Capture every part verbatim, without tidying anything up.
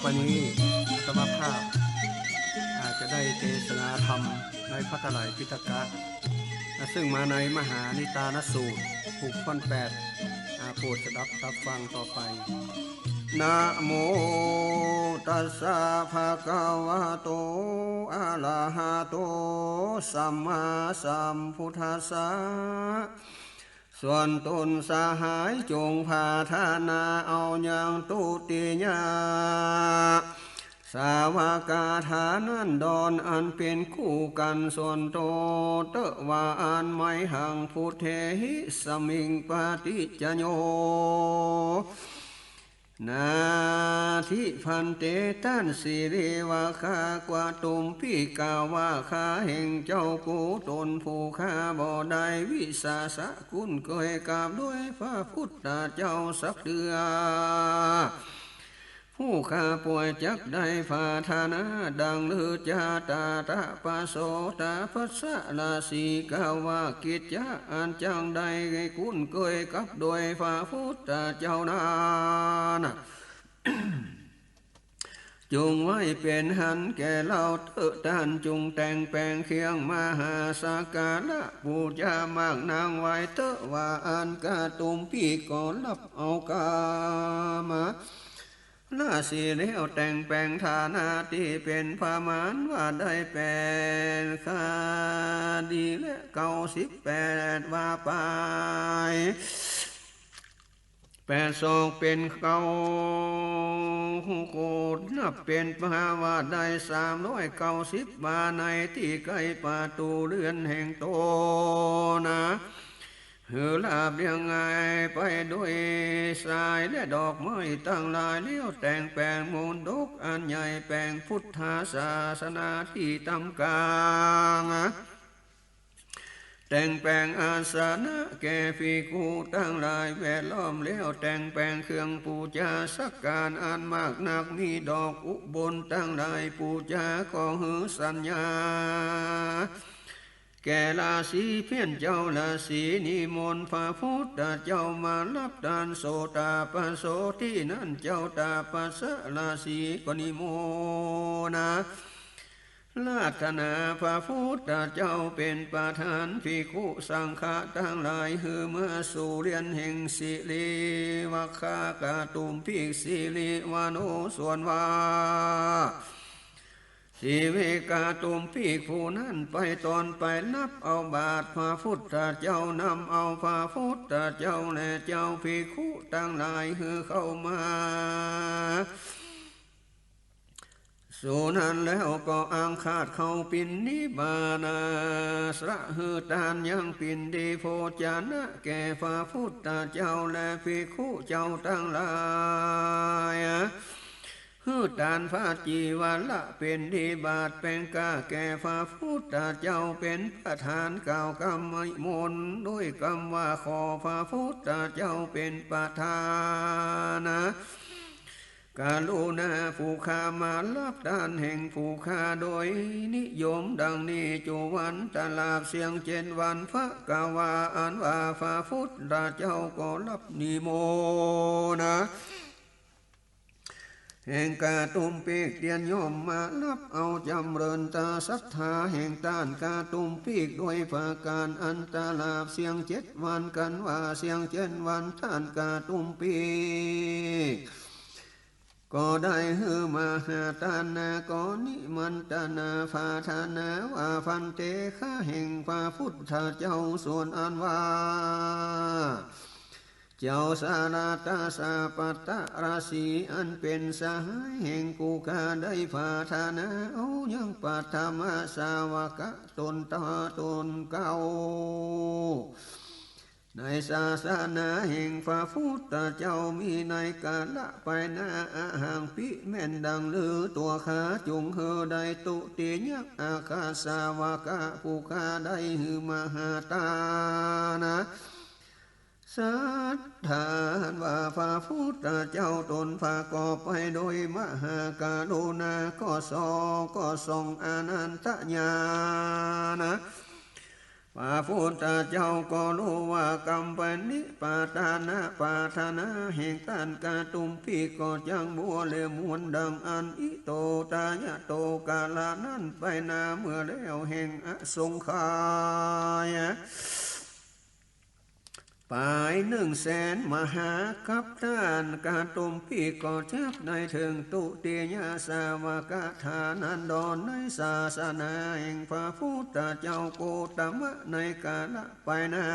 วันนี้อาตมาภาพอาจจะได้เทศนาธรรมในพระไตรปิฎกะ ซึ่งมาในมหานิทานสูตร ผูกท่อนแปด อา โปรดสดับรับฟังต่อไป นะโมตัสสะ ภะคะวะโต อะระหะโต สัมมาสัมพุทธัสสะ ส่วนตนสหายจงผาถนาเอายังตุติยสาวกาถานั้นดอนอันเป๋นคู่กั๋นส่วนโตเต๊อะว่าอั้น ไมหัง พุทเทหิ สมิง ปะติจจโย นาทิ ภันเต ต้าน สิริวะคะ กะตุมปิ กล่าวว่า ข้าแห่งเจ้ากู๋ตนผู้ข้าบ่ได้วิสาสะคุ้นเกยกับด้วยพระพุทธเจ้าสักเตื้อ ผู้ข้าป่วยจักได้ผาถนาดังฤๅจาตาตะปะโสตาปัสสะราศี กล่าวว่า กิจจะอันจักได้คุ้นเกยกับด้วยพระพุทธเจ้านั้น จุ่งไว้เป๋นหันแก่เฮาเต๊อะ ต้านจุ่งแต่งแป๋งเครื่องมหาสักการะปู๋จามากนักไว้เต๊อะว่าอั้น กะตุมปิก็ฮับเอากามะราศีแล้วแต่งแป๋งฐานะตี้เป๋นประมาณว่าได้แปดคดีและเก้าสิบแปดว่าไป แปดศอกเป๋นเก้าโกฏ นับเป๋นปาว่าได้สามร้อยเก้าสิบวา ในตี้ใก้ประตู๋เฮือนแห่งตนนา หื้อราบเรียงง่ายไปด้วยสายและดอกไม้ตังหลาย แล้วแต่งแป๋งมณฑปอันใหญ่แป๋งพุทธศาสนาตี้ต๋ามก๋าง แต่งแป๋งอาสนะแก่ภิกขุตังหลายแวดล้อม แล้วแต่งแป๋งเครื่องปู๋จาสักก๋านอันมากนัก มีดอกอุบลตังหลายปู๋จา ก็หื้อสัญญาแก่ราศี เพี้ยนเจ้าราศีนิมนต์พระพุทธเจ้ามาฮับต้านโสตาปะโสตี้นั้น เจ้าตาปัสสะราศีก็นิมนต์ อาราธนาพระพุทธเจ้าเป๋นประธาน ภิกขุสังฆะตังหลายหื้อมาสู่เฮือนแห่งสิริวะคะกะตุมปิก สิริวโน ส่วนว่า สิริกะตุมปิกผู้นั้นไปต๋อนไปฮับเอาบาตรพระพุทธเจ้า นำเอาพระพุทธเจ้าและเจ้าภิกขุตังหลายหื้อเข้ามา สู่นั้นแล้วก็อังคาดเข้าปิณฑบาต สละหื้อต้านยังปิณฑโภจนะแก่พระพุทธเจ้าและภิกขุเจ้าตังหลาย หื้อต้านผ้าจีวรปิณฑบาตแป๋งก้าแก่พระพุทธเจ้าเป๋นประธาน กล่าวกำนิมนต์ด้วยกำว่า ขอพระพุทธเจ้าเป๋นประธาน กรุณาผู้ข้ามาฮับต้านแห่งผู้ข้าโดยนิยมดังนี้ จุวันตลาบเสี้ยงเจ็ดวัน พระกวา อันว่าพระพุทธเจ้าก็ฮับนิมนต์ แห่งกะตุมปิกเตียนย่อมมาฮับเอาจ๋ำเริญต๋าศรัทธาแห่งต้านกะตุมปิกด้วยประก๋านอันตลาบเสี้ยงเจ็ดวัน กันว่าเสี้ยงเจ็ดวันต้านกะตุมปิก ก็ได้หื้อมหาทานะ ก็นิมันตนาผาถนาว่า ภันเต ข้าแห่งพระพุทธเจ้า ส่วนอันว่า เจ้าสาราตาสาปัตตะราศี อันเป๋นสหายแห่งผู้ข้าได้ผาถนาเอายังปัทมสาวกะต๋นต๋าต๋นเก่า ในศาสนาแห่งพระพุทธเจ้ามีในกาละไปหน้า อหังปิ แม่นดังลือตั๋วข้า จุ่งหื้อได้ตุติยะอัคคสาวกะผู้ข้าได้หื้อมหาทานะ สัตถาว่าพระพุทธเจ้าต๋นประกอบไปโดยมหากรุณา ก็ส่อง ก็ส่องอนันตญาณะ พระพุทธเจ้าก็ฮู้ว่ากำปณิปทานาปรารถนาแห่งต้านกาตุมพีก็จักบ่เหลวมวนดังอั้น อิโตตะยะโต กาละนั้นไปหน้าเมื่อแล้วแห่งอสงไขย ปายหนึ่งแสนมหากัป ต้านกาตุมพีก็จักได้เถิงทุติยสาวกฐานันดรในศาสนาแห่งพระพุทธเจ้าโคตมะในกาละไปหน้า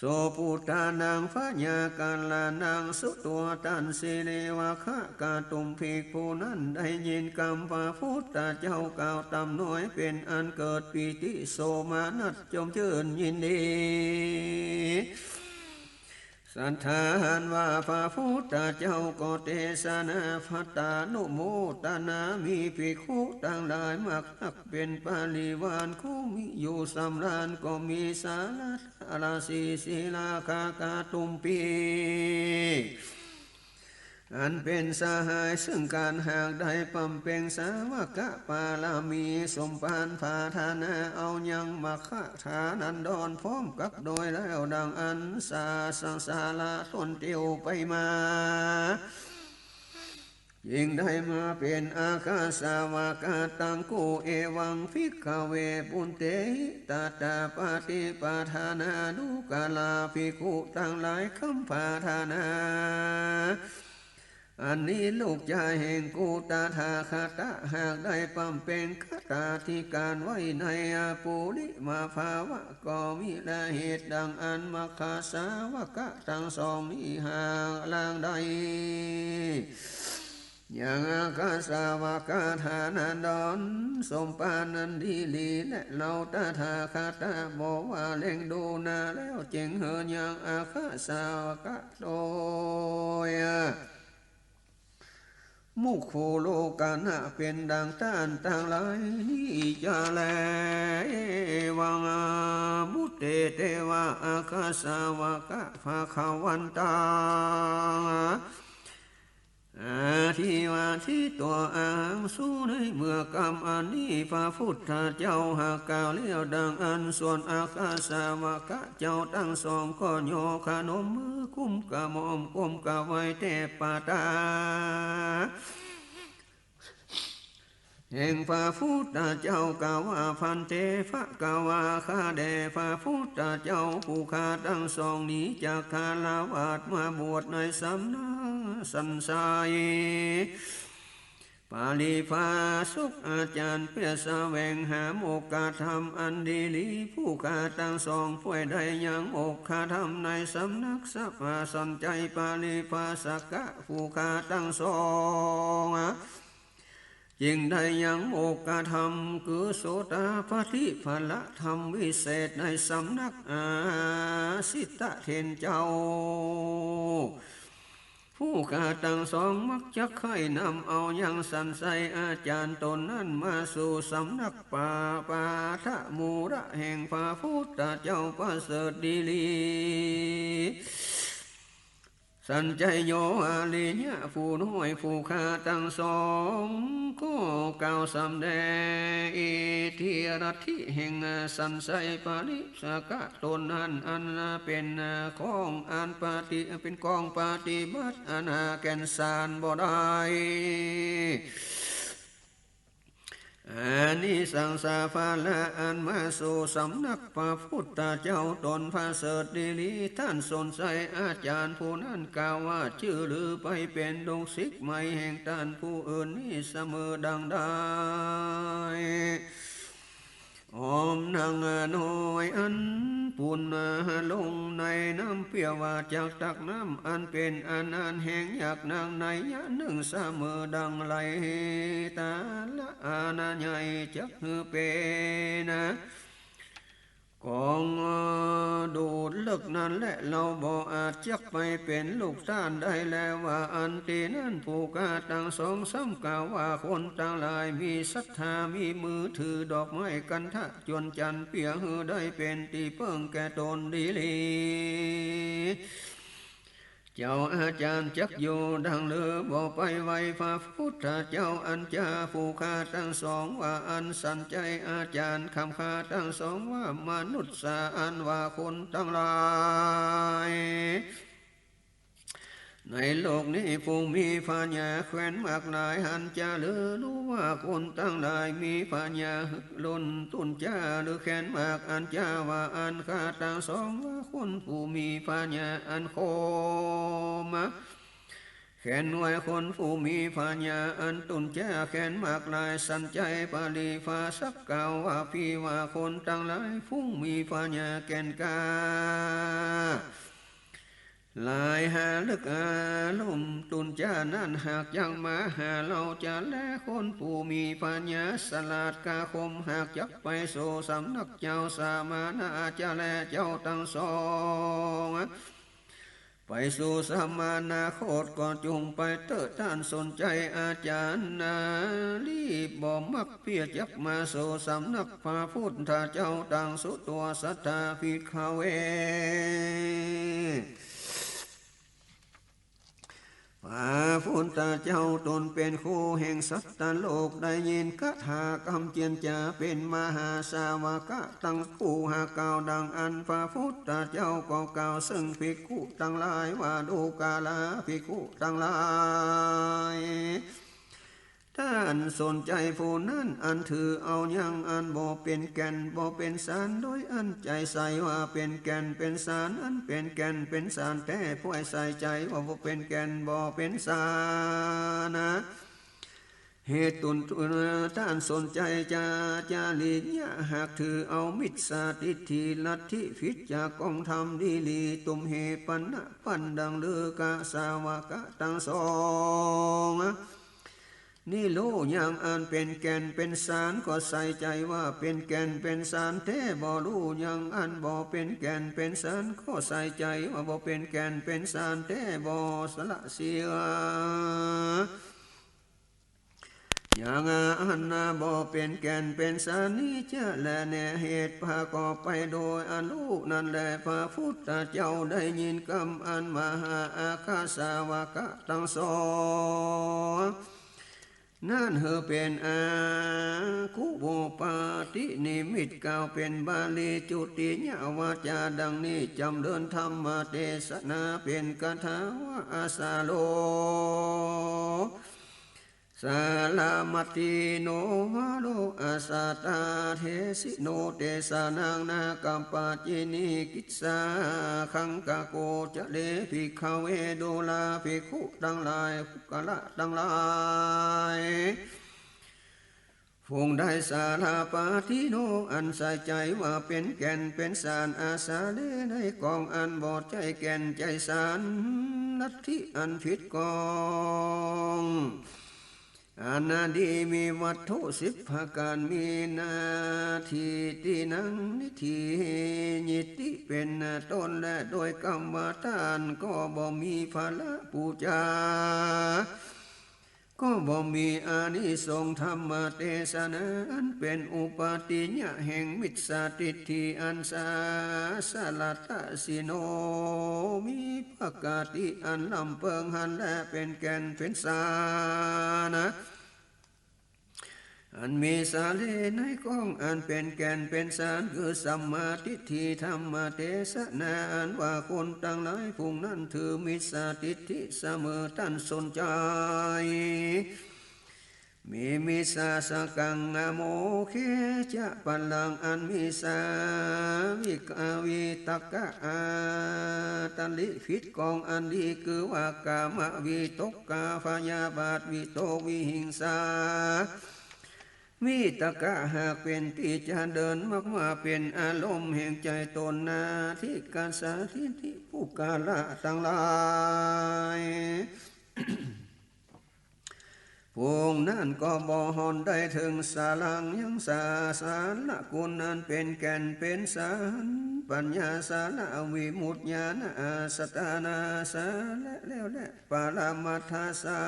โสปุตตานังพยากรณัง สุตวา ต้านสิริวัคคะกาตุมพีผู้นั้นได้ยินกำพระพุทธเจ้ากล่าวต๋ำน้อย เป๋นอันเกิดปีติโสมนัสจมจื้นยินดี ศรัทธาอันว่าพระพุทธเจ้าก็เตสนา ภัตตานุโมทนามิ ภิกขุตังหลายมากนักเป๋นปริวารก็มีอยู่สำราญ ก็มีสาระ ราศี ศิลาคา กาตุมพี อันเป๋นสหายเซิ่งกั๋น หากได้บำเพ็งสาวกปารมี สมปรารถนาเอายังมัคคะฐานันดรพร้อมกับโดยแล้วดังอั้น สาสังสาระต้นเตียวไปมา จึงได้มาเป๋นอัคคสาวกะตังคู่ เอวังภิกขเว ปุณเตหิ ตถาปฏิปทานานุกาลา ภิกขุตังหลาย กำปรารถนา อันนี้ลูกจายแห่งกูตถาคตะ หากได้บำเพ็งคตาธิการไว้ในอปุริมาภาวะ ก็มิละเหตุดังอั้น มัคคสาวกะตังสองนี้หากลางได้ ยังอัคคสาวกะฐานันดร สมปรารถนาอันดีหลี และเฮาตถาคตะบ่ว่าเล็งดูหน้าแล้ว จึงเหินยังอัคคสาวกะโดย มุคคุโลกานะ เป๋นดังต้านตังหลายนี้จาแล เอวัง พุทเต เตวะ อัคคสาวกะ ภะคะวันตัง อาทิวาทิโต อาหัง สูในเมื่อกำอันนี้ พระพุทธเจ้าหากกล่าวแล้วดังอั้น ส่วนอัคคสาวกะเจ้าตังสองก็ย่อขนมมือกุมกระหม่อมก้มกราบไหว้แตะปะตา แห่งพระพุทธเจ้ากล่าวว่า ภันเต ภะคะวา ข้าแด่พระพุทธเจ้า ผู้ข้าตังสองนี้จักฆราวาสมาบวชในสำนักสันไชย ปริภาชกอาจารย์ เปื้อแสวงหาโมกขธรรมอันดีหลี ผู้ข้าตังสองป่วยได้ยังโมกขธรรมในสำนักสภาสันไชยปริภาชกะ ผู้ข้าตังสอง จึงได้ยังโมกขธรรม คือโสดาปัตติผลธรรมวิเศษในสำนักอาสิตะเถรเจ้า ผู้ข้าตังสองมักจะใค่นำเอายังสันไชยอาจารย์ต๋นนั้นมาสู่สำนักปา ปาทะมูละแห่งพระพุทธเจ้าประเสริฐดีหลี สันไชโย อริยะผู้น้อย ผู้ข้าตังสองก็กล่าวสำแดงอิทธิฤทธิแห่งสันไชยปริภาชกะต๋นนั้น อันเป๋นของอันปฏิ เป๋นของปฏิบัติอันแก่นสารบ่ได้ อานิสังสาภาระอันมาสู่สำนักพระพุทธเจ้าต๋นประเสริฐดีหลี ต้านสนไชยอาจารย์ผู้นั้นกล่าวว่า จื้อลือไปเป๋นลูกศิษย์ใหม่แห่งต้านผู้อื่นนี้เสมอดังได้ ออมนางน้อยอันปูนลงในน้ำ เปื้อว่าจักตักน้ำอันเป๋นอาหารแห่งยักษ์นางในยะนึ่งเสมอดังไหล ตาละอาณาใหญ่จักหื้อเป๋น ของดูดเลิกนั้นแล เฮาบ่อาจจักไปเป๋นลูกต้านได้แล ว่าอั้น ตี้นั้นผู้ข้าตังสองซ้ำกล่าวว่า คนตังหลายมีศรัทธา มีมือถือดอกไม้คันธะจวนจันทร์ เปื้อหื้อได้เป๋นตี้เปิ้งแก่ต๋นดีหลี จ เจ้าอาจ๋ารย์จักอยู่ดังลือ บ่ไปไหว้พระพุทธเจ้าอันจา ผู้ข้าตังสองว่าอั้น สันใจ๋อาจ๋ารย์คำข้าตังสองว่า มนุษย์สาอันว่าคนตังหลาย ในโลกนี้ผู้มีผญาแคว้นมากหลาย หันจาลือ ฮู้ว่าคนตังหลายมีผญา ฮึกล้นตุ๊นจาลือแคว้นมาก อันจาว่าอั้น ข้าตังสองว่าคนผู้มีผญาอันโคมา แคว้นไว้คนผู้มีผญาอันตุ๊นจาแคว้นมากหลาย สันใจ๋ปรีภาชกกล่าวว่า พี่ว่าคนตังหลายผู้มีผญาแก่นกล้า หลายหาลึกอารมณ์ตุ๊นจานั้น หากยังมาหาเฮาจาแล คนผู้มีผญาฉลาดกล้าคม หากจักไปสู่สำนักเจ้าสมณะจาแล เจ้าตังสอง ไปสู่สมณโคตก็จุ่งไปเต๊อะ ต้านสนใจ๋อาจ๋ารย์นา รีบบ่มักเปี้ยจักมาสู่สำนักพระพุทธเจ้า ตังสุตัวสัตถาภิกขเว พระพุทธเจ้าตนเป๋นครูแห่งสัตว์โลก ได้ยินคาถากำเจียรจา เป๋นมหาสาวกะตังคู่ หากกล่าวดังอั้น พระพุทธเจ้าก็กล่าวเซิ่งภิกขุตังหลายว่า ดูกราภิกขุตังหลาย ต้านสนใจ๋ผู้นั้นอันถือเอายังอันบ่เป๋นแก่นบ่เป๋นสาร โดยอั้นใจ๋ใส่ว่าเป๋นแก่นเป๋นสาร อันเป๋นแก่นเป๋นสารแต๊ ป่วยใส่ใจ๋ว่าบ่เป๋นแก่นบ่เป๋นสารนะ เหตุต้านสนใจ๋จา จาริยะ หากถือเอามิจฉาทิฏฐิลัทธิผิดจากกองธรรมดีหลี ตุ้มเหปันนะปันดังลือกะสาวกะตังสอง นี่ฮู้ยังอันเป๋นแก่นเป๋นสารก็ใส่ใจ๋ว่าเป๋นแก่นเป๋นสารแต๊ บ่ฮู้ยังอันบ่เป๋นแก่นเป๋นสารก็ใส่ใจ๋ว่าบ่เป๋นแก่นเป๋นสารแต๊ บ่สละเสีย ยังอันบ่เป๋นแก่นเป๋นสารนี้จาแล แน่เหตุพระก็ไปโดยอันฮู้นั้นแล พระพุทธเจ้าได้ยินกำอันมหาอาคาสาวกะตังสอง นั้นหื้อเป๋นอากุปปาตินิมิต กล่าวเป๋นบาลีจุติยวาจาดังนี้ จ๋ำเริญธรรมเตสนาเป๋นคาถาว่า อาสาโล สารามัตถิโน วาโร อาสาตาเทสิโน เตสานังนาคัปปาจินีกิจสาขัง กะโกจะเล ภิกขเว ดูราภิกขุตังหลาย ปุคคละตังหลาย ผู้ใดสาราปัตถิโน อันใส่ใจ๋ว่าเป๋นแก่นเป๋นสาร อาสาเลในกองอันบ่ใจ้แก่นใจ้สาร ลัทธิอันผิดกอง อันดีมีวัตถุสิบประก๋าน มีนาทิฏฐินัง นิฏฐิ ยิฏฐิเป๋นต้น และโดยกำว่าต้านก็บ่มีพละปู๋จา ก็บ่มีอานิสงส์ธรรมเตสนา อันเป๋นอุปาทิยะแห่งมิจฉาทิฏฐิ อันสาสะหละตะสิโน มีปกติอันล้ำเปิงหั้นแล เป๋นแก่นเป๋นสารนะ อันมีสาลีในกองอันเป๋นแก่นเป๋นสาร คือสัมมาทิฏฐิ ธรรมเตสนา อันว่าคนตังหลายผู้นั้นถือมิจฉาทิฏฐิเสมอ ต้านสนใจ๋ มีมิจฉาสกัง อโมเคจะ ปัลลังก์ อันมิจฉาวิก วิตกะ อาตริ ผิดกองอันดี คือว่ากามวิตก กา พยาบาทวิตก วิหิงสาวิตกะ หากเป๋นตี้จะเดินมากมาเป๋นอารมณ์แห่งใจ๋ตนนา ทิกขัสสา ทิฏฐิปุคคละตังหลาย ผู้นั้นก็บ่ฮอนได้เถิงสารังยังสา สาระคุณอันเป๋นแก่นเป๋นสาร ปัญญาสาระ วิมุตติญาณะ อัฏฐานาสาระ แล้วแล ปรมัตถสา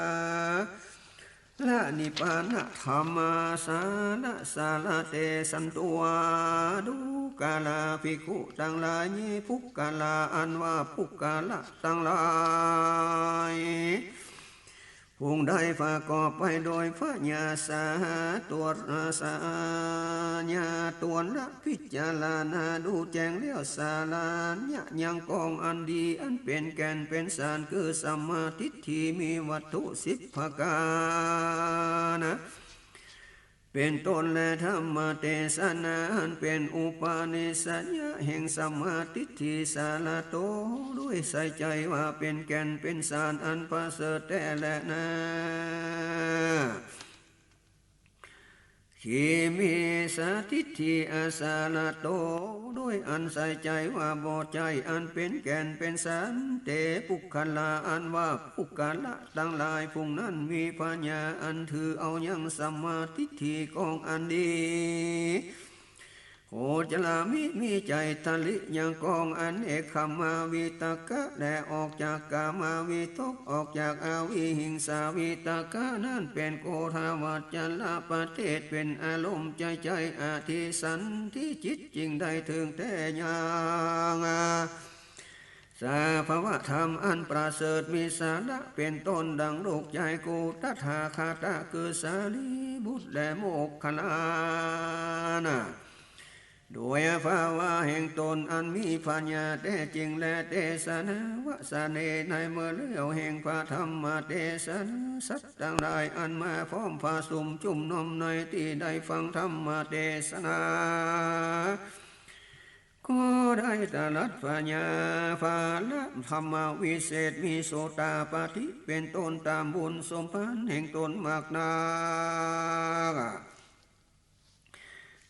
ละนิพพานธรรมาสาระสารเตสันตุวา ดูกราภิกขุตังหลาย เยปุคคลาอันว่าปุคคละตังหลาย ผู้ใดประกอบไปโดยพญาสาตัวสาญาตัวละพิจารณาดูแจ้งแล้วสาระยังกองอันดีอันเป๋นแก่นเป๋นสารคือสัมมาทิฏฐิมีวัตถุสิบประก๋าร เป๋นต้น และธรรมเตสนาอันเป๋นอุปนิสัยแห่งสัมมาทิฏฐิสาระโตด้วยใส่ใจ๋ว่าเป๋นแก่นเป๋นสารอันประเสริฐแต๊แลนา ขีมิสาทิฏฐิอาสาระโตด้วยอันใส่ใจ๋ว่าบ่ใจ้อันเป๋นแก่นเป๋นสาร เตปุคคลาอันว่าปุคคละตังหลายผู้นั้นมีพญาอันถือเอายังสัมมาทิฏฐิกองอันดี โขจรามิมีใจ๋ทะลิยังกองอันเนกขัมมาวิตกะ และออกจากกามาวิตก ออกจากอวิหิงสาวิตกะนั้นเป๋นโกฏวัจจระประเทศเป๋นอารมณ์ใจ๋ใจ๋อธิสันธิจิตจึงได้เถิงแต๊ยัง สภาวะธรรมอันประเสริฐมีสาระเป๋นต้นดังลูกใจ๋กูตถาคตะคือสารีบุตรและโมคคัลลานะ โดยภาวะแห่งตนอันมีพญาแต๊จริงและเตสนาวสเนในเมื่อเลี้ยวแห่งพระธรรมเตสนา สัตว์ตังหลายอันมาพร้อมประสุมจุมนุมในตี้ได้ฟังธรรมเตสนา ก็ได้ตรัสพญาพระธรรมวิเศษมีโสตาปัตติเป๋นต้นต๋ามบุญสมภารแห่งตนมากนัก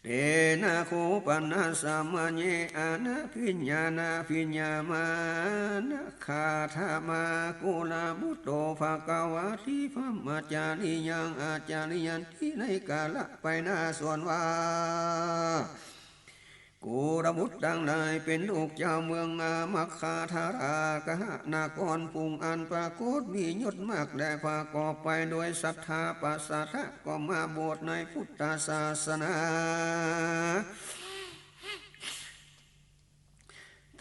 เตนะโขปะนะสะมะเย อะนะภิญญานะภิญญามานะ คาถามา กุลบุตโต ภะคะวาติ พรหมจาริยัง อาจาริยันติ ในกาละไปหน้าส่วนว่า กุลบุตรตังหลายเป๋นลูกเจ้าเมืองอามัคคาธารากะหะนครผู้อันปรากฏมียศมากและประกอบไปโดยศรัทธาปสาทะก็มาบวชในพุทธศาสนา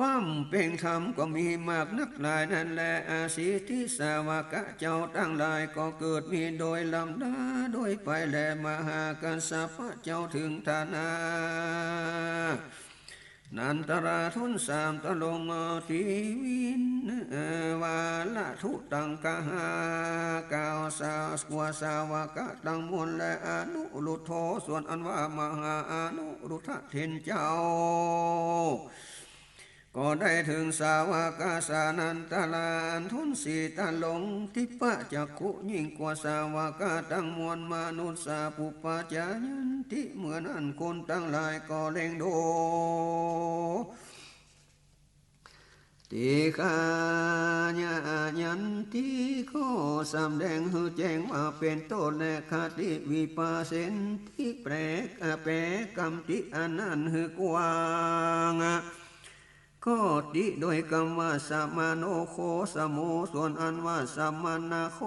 บำเพ็งธรรมก็มีมากนักหลายนั้นแล อาสิทธิสาวกะเจ้าตังหลายก็เกิดมีโดยลำดับโดยไปแล มหากัสสปะเจ้าเถิงฐานะ นันทราธนสามตรง ทีวิน วาระทุตังกหา กล่าวสาวกสาวกะตังมวลและอนุรุทโธ ส่วนอันว่ามหาอนุรุทธะเถรเจ้า ก็ได้เถิงสาวกะสานันทราอันทนสี่ตรง ทิพพจักขุยิ่งกว่าสาวกะตังมวล มนุสสาปุพพะจายันติ เมื่อนั้นคนตังหลายก็เล็งดู ติขะยะยันติ ก็สำแดงหื้อแจ้งว่าเป๋นต้น และคติวิปัสสันติแปลก แปลกำติอันนั้นหื้อกว้าง ก็ติโดยกำว่าสมโณโคสโม ส่วนอันว่าสมณโค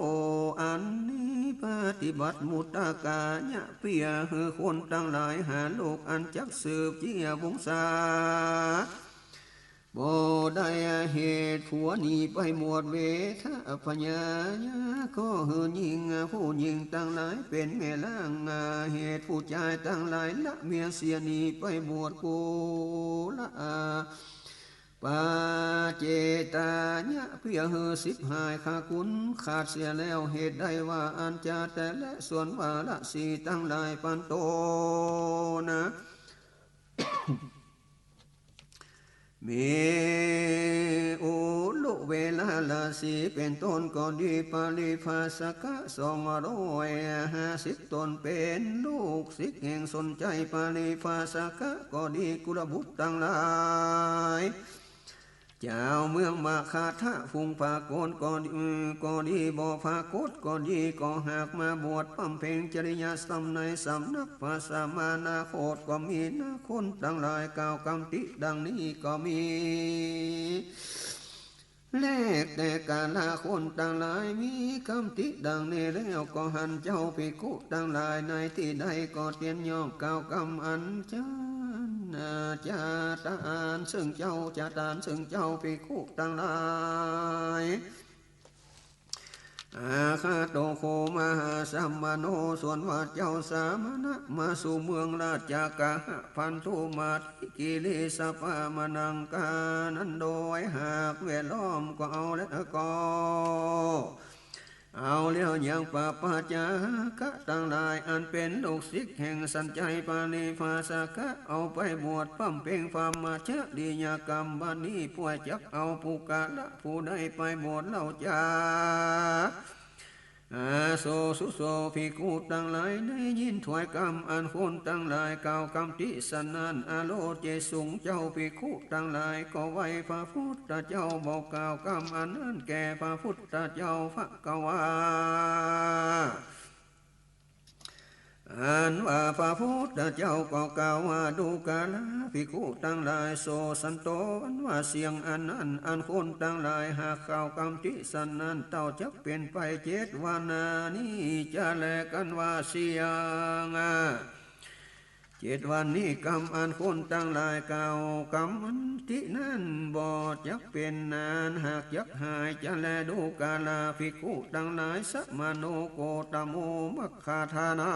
อันนี้ปฏิบัติมุตตะกายะเปียหื้อคนตังหลายหาโลกอันจักสืบเจื้อวงศา บ่ได้เหตุผัวหนีไปบวช เวทพญายะ ก็หื้อญิงผู้ญิงตังหลายเป๋นแม่ล้าง เหตุผู้จายตังหลายละเมียเสียหนีไปบวช กุลปาเจตายะ เปียหื้อฉิบหายคากุนขาดเสียแล้ว เหตุใดว่าอันจาแต่และส่วนวาระสี่ตังหลายปันโตนะ มีอุลุเวลาราศีเป๋นต้นก็ดี ปริภาสกะสองร้อยห้าสิบต๋นเป๋นลูกศิษย์แห่งสนใจ ปริภาสกะก็ดี กุลบุตรตังหลาย เจ้าเมืองมคธะ ผู้ปรากฏก็ดี ก็ดี บ่ปรากฏก็ดี ก็หากมาบวชบำเพ็งจริยธรรมในสำนักพระสมณโคตก็มีนะ คนตังหลายกล่าวกำติดังนี้ก็มี แลแต่กาละคนตังหลายมีกำติดังนี้แล้ว ก็หันเจ้าภิกขุตังหลายในตี้ใดก็เตียนย่อมกล่าวกำอันจั้น อา จะตานซึ่งเจ้า จะตานซึ่งเจ้าภิกขุตังหลาย อาคาโตโข มหาสมโณ ส่วนว่าเจ้าสมณะมาสู่เมืองราชคฤห์ พันธุมา กิริสปะมะนังกานั้นโดยหากแวดล้อมก็เอาแล้วก็ เอาแล้วยังปะปัจจาคะตังหลาย อันเป๋นลูกศิษย์แห่งสัญชัยปริภาสกะ เอาไปบวชบำเพ็งพรหมจริยกรรม บัดนี้ป้วยจักเอาปุคคละผู้ใดไปบวชเล่าจา อาโสสุโส ภิกขุตังหลาย ได้ยินถ้อยกำอันคนตังหลายกล่าวกำตี้สันนั้น อโรเจสุง เจ้าภิกขุตังหลาย ก็ไหว้พระพุทธเจ้าบอกกล่าวกำอันนั้นแก่พระพุทธเจ้า ภะคะวา อันว่าพระพุทธเจ้าก็กล่าวว่า ดูกราภิกขุตังหลาย โสสันโต อันว่าเสียงอันนั้น อันคนตังหลายหากกล่าวกำตี้สันนั้น เต้าจักเป๋นไปเจ็ดวันนี้จะแล กันว่าเสียง เจ็ดวันนี้กำอันคนตังหลายกล่าวกำตี้นั้นบ่จักเป๋นนาน หากจักหายจะแล ดูกราภิกขุตังหลาย สมโณโคตโม มัคคทานั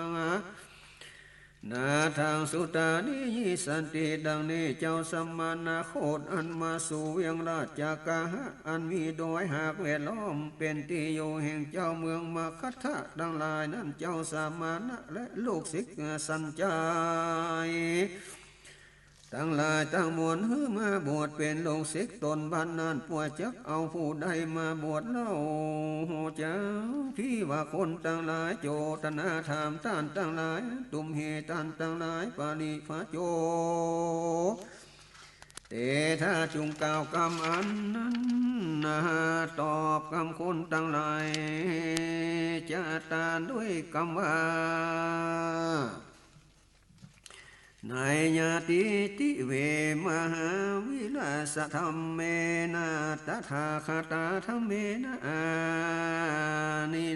ง นาทังสุตานิ ยิสันติดังนี้ เจ้าสมณโคตอันมาสู่เวียงราชคฤห์ อันมีดอยหากแวดล้อมเป๋นตี้อยู่แห่งเจ้าเมืองมคธะตังหลายนั้น เจ้าสมณะและลูกศิษย์สัญชัยตังหลายตังมวลหื้อมาบวชเป๋นลูกศิษย์ต๋นบัดนั้น ป้วยจักเอาผู้ใดมาบวชเล่า เจ้าภิกขุคนตังหลาย โจทนาถามต้านตังหลาย ตุมเหต้านตังหลาย ปริภาโจ เตถะ จุ่งกล่าวกำอันนั้นนา ตอบกำคนตังหลาย จะตานด้วยกำว่า ไนยะติติเว มหาวิรัสธัมเมนะ ตถาคตาธัมเมนะ อา นิ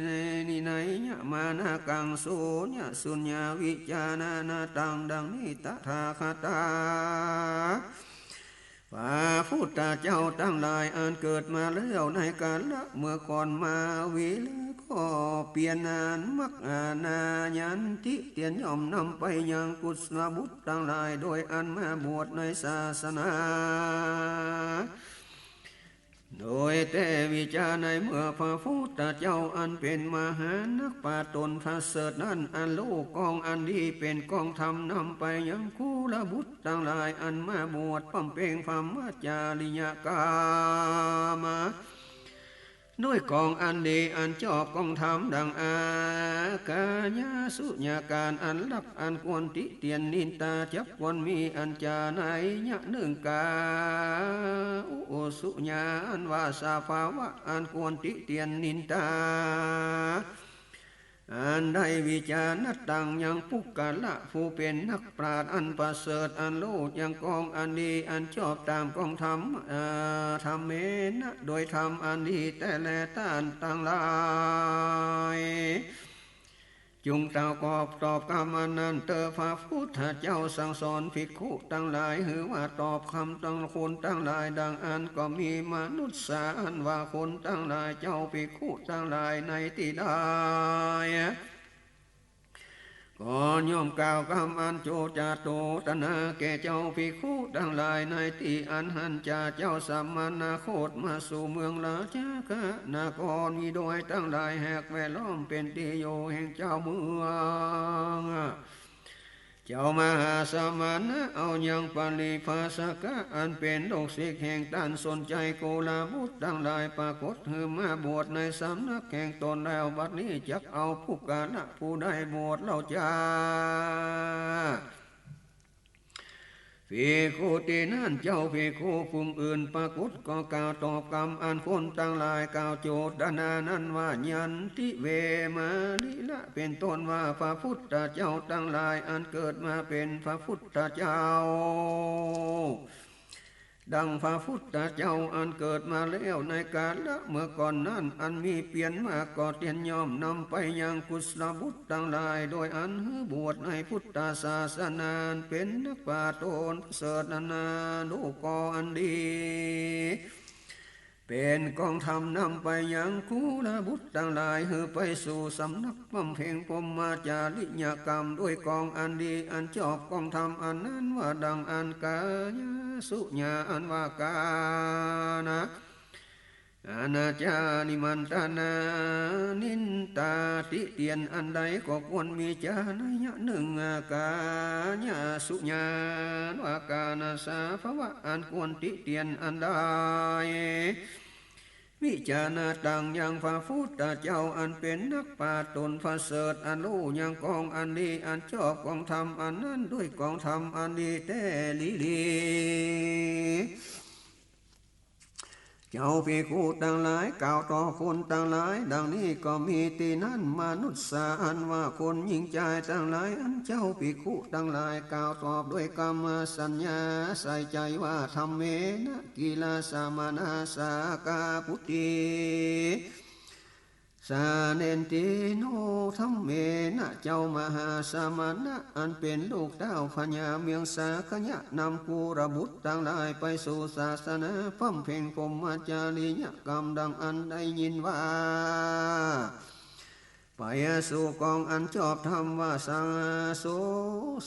นิไนยะมานะกัง สุญญะสุญญาวิจานะนะตัง ดังนี้ ตถาคตา พระพุทธเจ้าตังหลาย อันเกิดมาแล้วในกาละเมื่อก่อนมา วิเลก็เปียรนาน มัคคานายันติ เตียนย่อมนำไปยังกุลบุตรตังหลาย โดยอันมาบวชในศาสนา โดยแต่วิจาในเมื่อพระพุทธเจ้าอันเป๋นมหานักปราชญ์ต๋นประเสริฐนั้น อันฮู้กองอันดีเป๋นกองธรรม นำไปยังกุลบุตรตังหลาย อันมาบวชบำเพ็งพรหมจริยกรรม ด้วยกองอันดีอันชอบกองธรรมดังอากาญาสุญญาการ อันลับอันควรติเตียนนินทา จักควรมีอันจาในยะนึ่งกา อุสุญญา อันว่าสภาวะอันควรติเตียนนินทา อันได้วิจารณะตังยังปุคคละผู้เป๋นนักปราชญ์อันประเสริฐ อันฮู้ยังกองอันดีอันชอบต๋ามกองธรรม เอ่อ ธัมเมนะ โดยธรรมอันดีแต๊แล ต้านตังหลาย จุ่งกล่าวกอบตอบกำอันนั้นเตอ พระพุทธเจ้าสั่งสอนภิกขุตังหลาย หื้อว่าตอบกำตังคนตังหลายดังอั้น ก็มีมนุสสาอันว่าคนตังหลาย เจ้าภิกขุตังหลายในตี้ใด ก็ย่อมกล่าวกำอันโจจาโตตนาแก่เจ้าภิกขุตังหลายในตี้อันหั้น จาเจ้าสมณโคตมาสู่เมืองราชคฤหนคร มีดอยตังหลายแหกแวดล้อมเป๋นตี้อยู่แห่งเจ้าเมือง เจ้ามหาสมณะเอายังปริภาสกะ อันเป๋นลูกศิษย์แห่งต้านสนชัยกุลบุตรตังหลาย ปรากฏหื้อมาบวชในสำนักแห่งต๋นแล้ว บัดนี้จักเอาปุคคละผู้ใดบวชเล่าจา ภิกขุตี้นั้น เจ้าภิกขุผู้อื่นปรากฏก็กล่าวตอบกำอันคนตังหลายกล่าวโจทนานั้นว่า ยันติเว มาริละ เป๋นต้นว่าพระพุทธเจ้าตังหลาย อันเกิดมาเป๋นพระพุทธเจ้า ดังพระพุทธเจ้าอันเกิดมาแล้วในกาละเมื่อก่อนนั้น อันมีเปียรมาก็เตียรย่อมนำไปยังกุลบุตรตังหลาย โดยอันหื้อบวชในพุทธศาสนา อันเป๋นนักปราชญ์ต๋นประเสริฐนานา ลูกก็อันดี เป๋นกองธรรมนำไปยังกุลบุตรตังหลาย หื้อไปสู่สำนักบำเพ็งพรหมจริยกรรม ด้วยกองอันดีอันชอบ กองธรรมอันนั้นว่าดังอั้น กายสุญา อันว่ากานะ อนาจา นิมันตนา นินตา ติเตียนอันใดก็ควรมีจา นัยยะนึ่ง กายสุญา ว่ากานะสาภาวะ อันควรติเตียนอันใด วิจารณาตัง ยังพระพุทธเจ้าอันเป๋นนักปราชญ์ต๋นประเสริฐ อันฮู้ยังกองอันดีอันชอบ กองธรรมอันนั้นด้วยกองธรรมอันดีแต๊หลีหลี เจ้าภิกขุตังหลายกล่าวต่อคนตังหลายดังนี้ก็มี ตี้นั้นมนุสสา อันว่าคนญิงจายตังหลาย อันเจ้าภิกขุตังหลายกล่าวตอบด้วยกำสัญญาใส่ใจ๋ว่า ธัมเมนะ กิลสมณา สากาปุตติ สาเนนติโน ธัมเมนะ เจ้ามหาสมณะ อันเป๋นลูกเต้าพญาเมืองสากยะ นำกุลบุตรตังหลายไปสู่ศาสนา บำเพ็งพรหมจริยกรรม ดังอั้นได้ยินว่า ไปสู่กองอันชอบธรรมว่า สาโส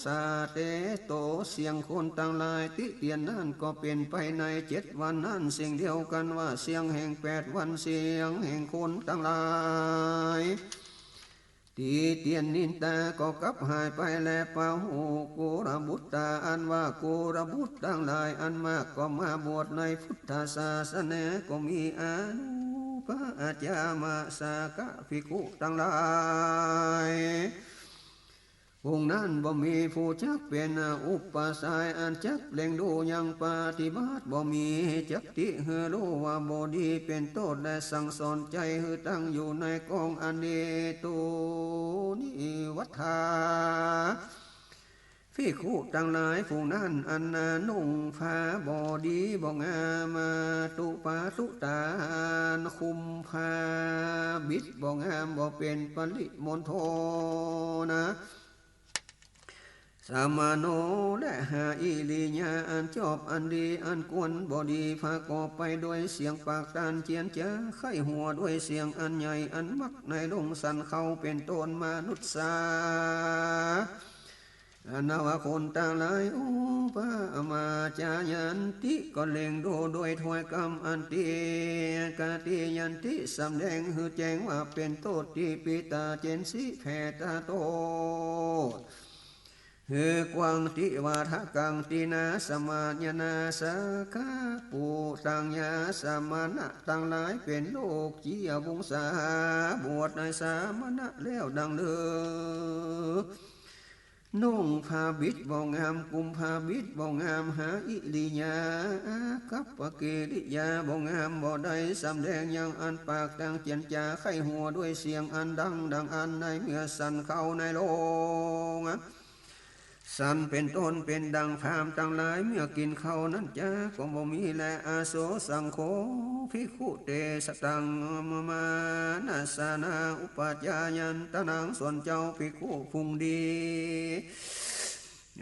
สาเตโต เสียงคนตังหลายติเตียนนั้นก็เป๋นไปในเจ็ดวันนั้นเสียงเดียวกั๋นว่า เสียงแห่งแปดวัน เสียงแห่งคนตังหลายติเตียนนินตาก็กลับหายไปแล ปะหุกุลบุตตา อันว่ากุลบุตรตังหลายอันมากก็มาบวชในพุทธศาสนา ก็มีอนุปาจามาสากะภิกขุตังหลาย องค์นั้นบ่มีผู้จักเป๋นอุปชฌาย์ อันจักเล็งดูยังปฏิบัติ บ่มีจักติหื้อฮู้ว่าบ่ดีเป๋นโต้ษ และสั่งสอนใจ๋หื้อตั้งอยู่ในกองอันดี ตุนิวัฏฐา ภิกขุตังหลาย ผู้นั้นอันนุ่งผ้าบ่ดีบ่งาม ตุปาตุตา คุมผ้าบิดบ่งาม บ่เป๋นปริมณฑลนะ สมโน และหาอิริยาอันชอบอันดีอันควรบ่ดี ประกอบไปด้วยเสียงปากตันเจียนจ๋า ใคร่หัวด้วยเสียงอันใหญ่อันมักในลมสันเขาเป๋นต้น มนุสสา อันว่าคนตังหลาย อุปามาจายันติ ก็เล็งดูโดยถ้อยกำอันติ กติยันติ สำแดงหื้อแจ้งว่าเป๋นโต้ษ ติปิตา เจ๋นสิแผ่ตาโต้ษหื้อกว้าง ติวาทะกัง ตินาสมายนา สากะปุตตัง ยาสมณะตังหลายเป๋นลูกเจียวงศา บวชในสมณะแล้วดังลือ นุ่งผ้าบิดบ่งาม กุมผ้าบิดบ่งาม หาอิริยาอากัปปกิริยาบ่งาม บ่ได้สำแดงยังอันปากตันเจียนจ๋า ใคร่หัวด้วยเสียงอันดัง ดังอั้นในเมื่อสันเขาในลมสันเป๋นต้น เป๋นดังพราหมณ์ตังหลายเมื่อกิ๋นข้าวนั้นจ๋า ก็บ่มีแล อาโสสังโฆ ภิกขุเตสะตัง มานัสสานา อุปาจายันตะนัง ส่วนเจ้าภิกขุผู้ดี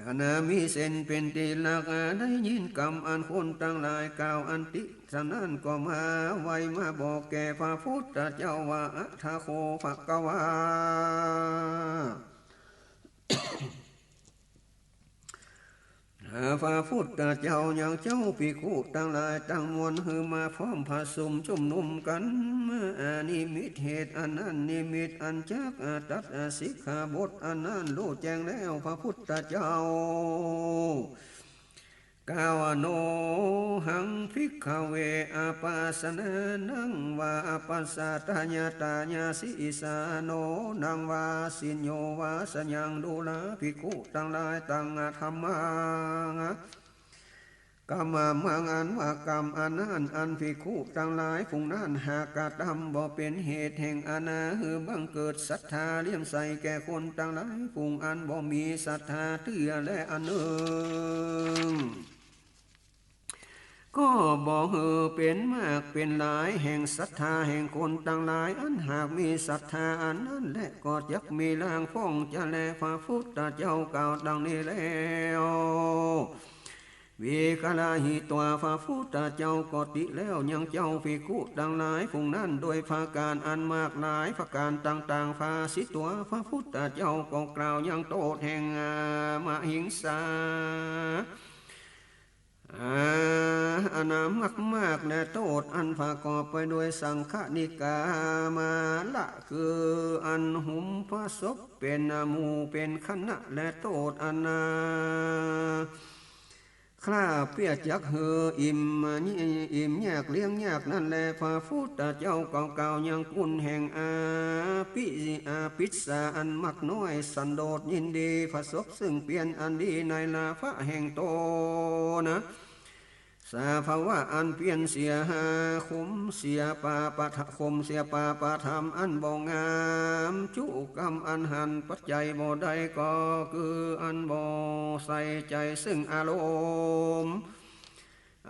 อันมีเส้นเป๋นตี้รัก ได้ยินกำอันคนตังหลายกล่าวอันติเตียนนั้น ก็มาไวมาบอกแก่พระพุทธเจ้าว่า อะถะโข ภะคะวา หาพระพุทธเจ้ายังเจ้าภิกขุตังหลายตังมวล หื้อมาพร้อมผสมชุมนุมกั๋น มาอานิมิตเหตุอันนั้น นิมิตอันจักตัดสิกขาบทอันนั้น ฮู้แจ้งแล้วพระพุทธเจ้า กล่าวว่า โนหัง ภิกขะเว อัปปะสะนานัง วา อัปปะสะทายะตายาสิอิสาโน นังวา สิญโญวา สยังดูราภิกขุตังหลาย ตังธัมมัง กรรมะมัง อันว่ากรรมอันนั้น อันภิกขุตังหลายผู้นั้นหากกระทำบ่เป๋นเหตุแห่งอานาหื้อบังเกิดศรัทธาเลื่อมใสแก่คนตังหลายผู้อันบ่มีศรัทธาเตื้อ และอันนึ่ง ก็บ่หื้อเป๋นมากเป๋นหลายแห่งศรัทธาแห่งคนตังหลาย อันหากมีศรัทธาอันนั้นแล ก็จักมีรางพ่องจะแล พระพุทธเจ้ากล่าวดังนี้แล้ว วิกาลหิตวา พระพุทธเจ้าก็ติแล้วยังเจ้าภิกขุตังหลายฝูงนั้น โดยประก๋านอันมากหลายประก๋านต่างๆ ภาสิตวา พระพุทธเจ้าก็กล่าวยังโต้ษแห่ง อา มหิงสา อา อันมากๆ และโต้ษอันประกอบไปโดยสังฆนิกามาละ คืออันหุมพระศพเป๋นหมู่เป๋นคณะ และโต้ษอันนา คร่าเปียจักหื้ออิ่ม อิ่มยากเลี้ยงยากนั้นแล พระพุทธเจ้าก็กล่าวยังกุณแห่งอาปิ อาปิสสาอันมักน้อยสันโดษยินดีพระศพซึ่งเปรียญอันดีในลาภะแห่งต๋นนะ สภาวะอันเปรียญเสียหา ข่มเสียปาปะทะ ข่มเสียปาปะธรรมอันบ่งาม จุกรรมอันหันปัจจัยบ่ได้ ก็คืออันบ่ใส่ใจ๋ซึ่งอารมณ์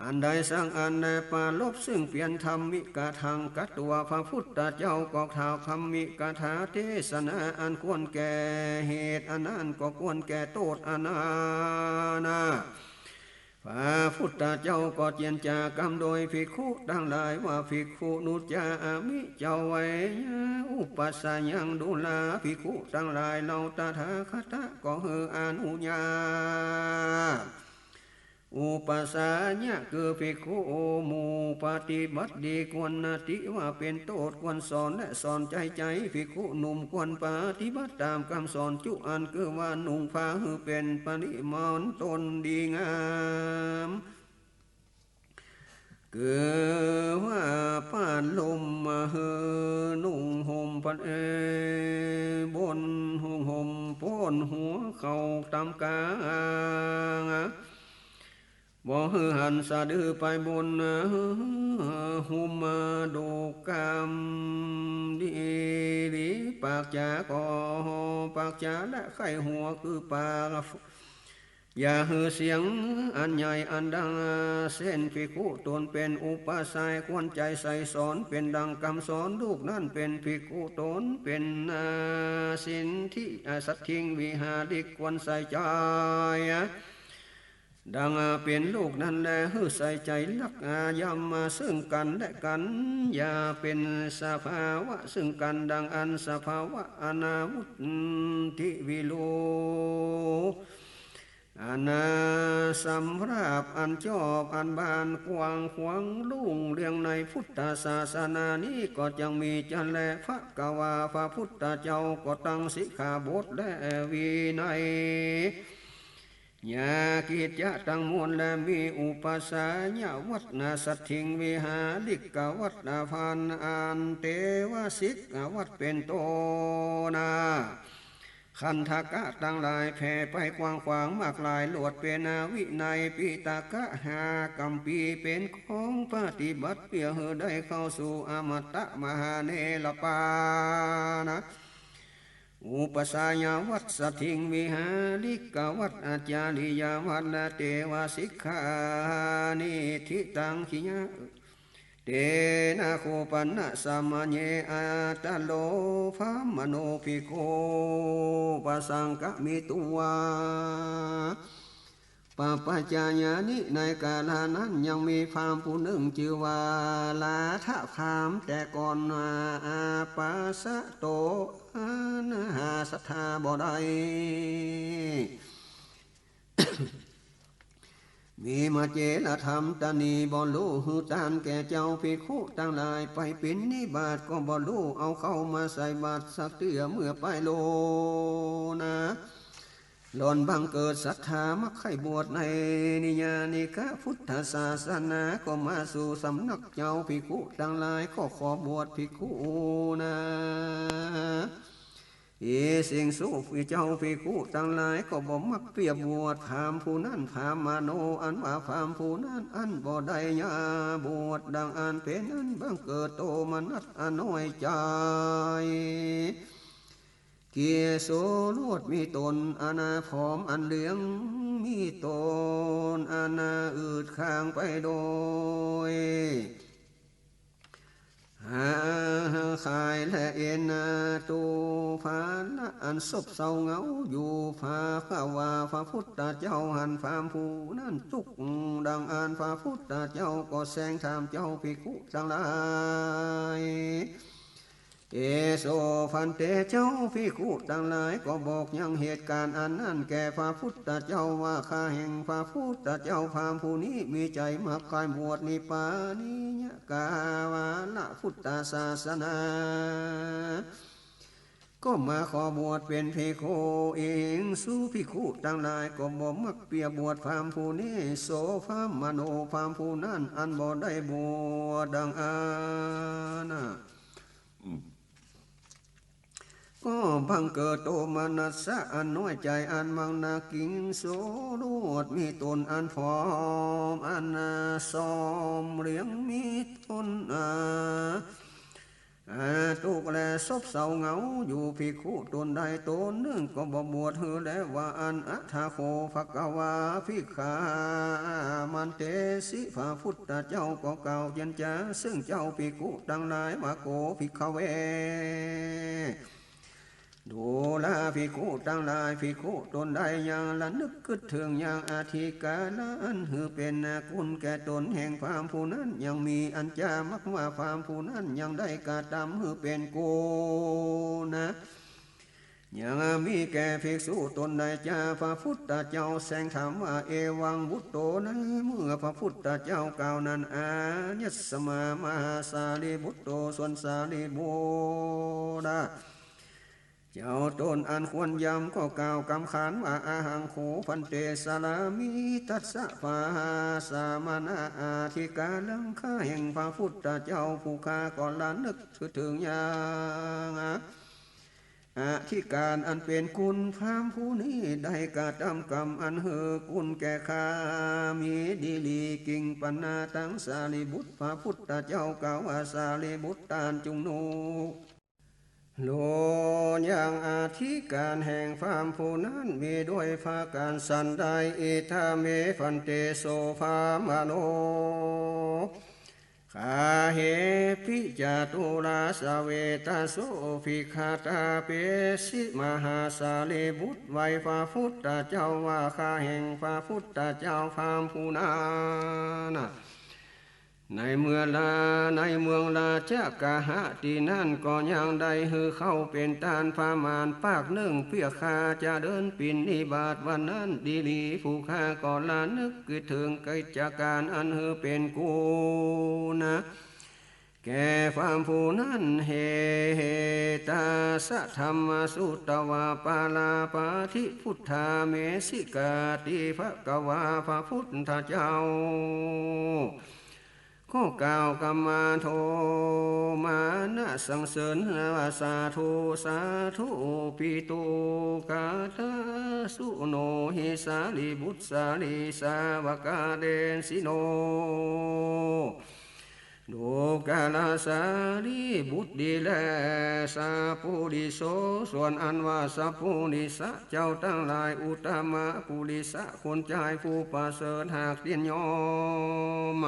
อันใดสักอัน และปรารภซึ่งเปรียญธรรมิกะทังกัตวา พระพุทธเจ้าก็กล่าวธรรมิกถาเทศนาอันควรแก่เหตุอันนั้น ก็ควรแก่โต้ษอันนานา พระพุทธเจ้าก็เจียรจากำโดยภิกขุตังหลายว่า ภิกขุนุจจามิ เจ้าไวยาอุปัสสายัง ดูราภิกขุตังหลาย เฮาตถาคตะก็หื้ออนุญาต อุปัสสายะ คือภิกขุหมู่ปฏิบัติดีควรนะ ติว่าเป๋นโต้ษควรสอน และสอนใจ๋ใจ๋ ภิกขุหนุ่มควรปฏิบัติต๋ามกำสอน จุอันคือว่านุ่งผ้าหื้อเป๋นปริมณฑลดีงาม คือว่าผ้าห่มมาหื้อนุ่งห่มพันเอ บนห่มโพนหัวเข้าต๋ามก๋าง บ่หื้อหันสะดือไปบน ห่มดูกรรมดี ดีปากจ๋าก็ปากจ๋าและใค่หัวคือปาก อย่าหื้อเสียงอันใหญ่อันดัง เส้นภิกขุต๋นเป๋นอุปัสสายควรใจ๋ใส่สอน เป๋นดังกำสอนลูกนั้นเป๋นภิกขุต๋นเป๋น อา สินธิ อา สัตถิงวิหาริกควรใส่ใจ๋ ดังเป๋นลูกนั้นแล หื้อใส่ใจ๋รัก อา ยำมาซึ่งกั๋นและกั๋น อย่าเป๋นสภาวะซึ่งกั๋น ดังอันสภาวะอนาวุธทิวิโร อันนาสำราบอันจอบอันบานกว้างขวางรุ่งเรืองในพุทธศาสนานี้ก็จักมีจะแล ภะคะวา พระพุทธเจ้าก็ตั้งสิกขาบทและวินัย ยากิจจะตังมวล และมีอุปัสสายวัตรนา สัตถิงวิหาริกวัตรนา พันอันเตวสิกวัตรเป๋นต้นนา คันธกะตังหลายแผ่ไปกว้างขวางมากหลาย ลวดเป๋นนาวินัย ปิตกะหากัมปีเป๋นของปฏิบัติ เปื้อหื้อได้เข้าสู่อมตะมหาเนรปานะ อุปัสสายวัตร สัตถิงวิหาริกวัตร อาจาริยวัตร และเตวสิกขานิ ทิตังขิยะ เตนะโคปันนะสะมะเย อาตะโล พรามโณ ภิกขุ ปะสังกะมิตุวา ปะปัจจายานิ ในกาละนั้นยังมีพราหมณ์ผู้นึ่งจื้อว่า ลาทะพราหมณ์ แต่ก่อน อาปาสะโต อันหาศรัทธาบ่ได้ มีมาเจรธรรมตะหนีบ่ฮู้ หื้อตานแก่เจ้าภิกขุตังหลาย ไปปิณฑิบาตก็บ่ฮู้ เอาข้าวมาใส่บาตรสักเตื้อ เมื่อไปโลนา หล่อนบังเกิดศรัทธามักใค่บวชในนิยานิกะพุทธศาสนา ก็มาสู่สำนักเจ้าภิกขุตังหลาย ก็ขอบวชภิกขุนา อีสิงสุ เจ้าภิกขุตังหลายก็บ่มักเปียบบวชพราหมณ์ผู้นั้น พรามโณ อันว่าพราหมณ์ผู้นั้นอันบ่ได้ยาบวช ดังอันเป๋นอันบังเกิดโตมนัสอันน้อยใจ๋ เกียโสโลดมีต๋นอันผอมอันเหลือง มีต๋น อันอืดคางไปโดย หา คายและเอ็น ตู ภาระอันซบเซาเหงาอยู่ ภาคะวา พระพุทธเจ้าหันพราหมณ์ผู้นั้นตุ๊กข์ดังอั้น พระพุทธเจ้าก็แสดงถามเจ้าภิกขุตังหลาย เอโส ภันเต เจ้าภิกขุตังหลายก็บอกยังเหตุก๋ารณ์อันนั้นแก่พระพุทธเจ้าว่า ข้าแห่งพระพุทธเจ้า พราหมณ์ผู้นี้มีใจ๋มักใค่บวชนิพพานิยกาละพุทธศาสนา ก็มาขอบวชเป๋นภิกขุ อิงสุภิกขุตังหลายก็บ่มักเปียบวชพราหมณ์ผู้นี้ โส พราหมโณ พราหมณ์ผู้นั้นอันบ่ได้บวชดังอั้น ก็บังเกิดโตมนัสสะอันน้อยใจ๋ อันมังนากิงโส โลดมีต๋นอันผอม อันซอมเหลียง มีต๋น อา อา ตุ๊กข์และซบเซาเหงาอยู่ ภิกขุต๋นใดต๋นนึ่งก็บ่บวชหื้อแลว่าอั้น อะถะโข ภะคะวา ภิกขามันเตสิ พระพุทธเจ้าก็กล่าวเจียรจาเซิ่งเจ้าภิกขุตังหลายว่า โข ภิกขะเว ดูราภิกขุตังหลาย ภิกขุต๋นใดยังระนึกกึ๊ดเถิงยังอธิก๋าระอันหื้อเป๋นกุณแก่ต๋นแห่งพราหมณ์ผู้นั้น ยังมีอันจามักว่าพราหมณ์ผู้นั้นยังได้กระตำหื้อเป๋นกุณ ยังมีแก่ภิกษุต๋นใดจา พระพุทธเจ้าแสดงถามว่า เอวัง วุตโต ในเมื่อพระพุทธเจ้ากล่าวนั้น อายัสมา มหาสารีบุตโต ส่วนสารีบุตรเจ้าต๋นอันควรยำก็กล่าวกำขานว่า อะหัง โข ภันเต สารามิ ทัสสะ พหาสะมะนะ อธิก๋ารัง ข้าแห่งพระพุทธเจ้าผู้ข้าก็ระนึกกึ๊ดเถิงยัง อธิก๋ารอันเป๋นกุณพราหมณ์ผู้นี้ได้กระตำกรรมอันหื้อกุณแก่ข้า มีดีหลีกิ่งปันนาตัง สารีบุตร พระพุทธเจ้ากล่าวว่า สารีบุตรต้านจุ่งฮู้ ฮู้ยังอธิก๋ารแห่งพราหมณ์ผู้นั้นมีด้วยผะก๋านสันใด อิทัมเม ภันเต โส พราหมโณ คาเหปิ จตุราสเวตโส ภิกขะตาเปสิ มหาสารีบุตรไหว้พระพุทธเจ้าว่า ข้าแห่งพระพุทธเจ้า พราหมณ์ผู้นั้น ในเมืองรา ในเมืองราชคฤหะตี้นั้นก็ยังได้หื้อข้าวเป๋นต้านประมาณปากนึ่ง เปื้อข้าจะเดินบิณฑบาตวันนั้น ดีหลีผู้ข้าก็ระนึกกึ๊ดเถิงกิจก๋ารอันหื้อเป๋นกุณ แก่พราหมณ์ผู้นั้น เฮ เฮตาสะธัมมา สุตวา ปาราปาธิ พุทธา เมสิกาติ ภะคะวา พระพุทธเจ้าก็กล่าวกำมา โทมานะสังเสริญว่า สาธุ สาธุ ปิตุกาทา สุโนหิ สารีบุตร สารีสาวกาเดสิโน ดูกราสารีบุตรดีแล สัปปุริโส ส่วนอันว่าสัปปุริสะเจ้าตังหลาย อุตตมะปุริสะ คนจายผู้ประเสริฐ หากเตียนยอม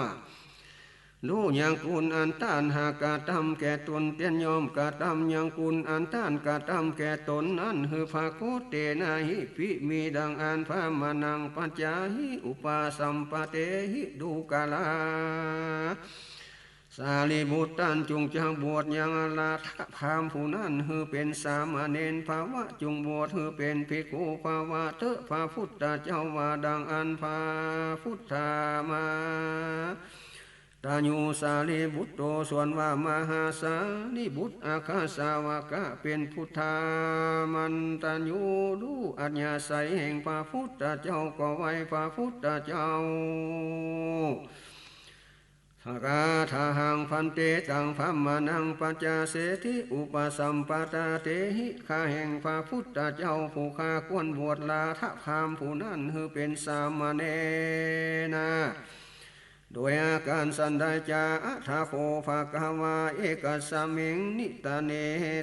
ฮู้ยังกุณอันต้านหากกระตำแก่ต๋น เตียนยอมกระตำยังกุณอันต้านกระตำแก่ต๋นนั้น หื้อผะโกตเตนะหิปิ มีดังอั้น พระมะนัง ปัญจาหิ อุปสัมปะเตหิ ดูกรา สารีบุตรต้านจุ่งจักบวชยังอรหัตถะพราหมณ์ผู้นั้น หื้อเป๋นสามเณร ภวะ จุ่งบวชหื้อเป๋นภิกขุ ภวะเตอะ พระพุทธเจ้าว่าดังอั้น พระพุทธามาตายู สารีบุตโต ส่วนว่ามหาสารีบุตร อัคคสาวกะ เป๋นพุทธามันตายู ดูอัธยาศัยแห่งพระพุทธเจ้า ก็ไหว้พระพุทธเจ้า สกาทาหัง ภันเต ตัง พระมะนัง ปัญจเสถิ อุปสัมปะตาเตหิ ข้าแห่งพระพุทธเจ้าผู้ข้าควรบวชราธะพราหมณ์ผู้นั้น หื้อเป๋นสามเณรนะ โดยอาก๋านสันใดจา อะถะโข ภะคะวา เอกัสสะมิง นิตะเน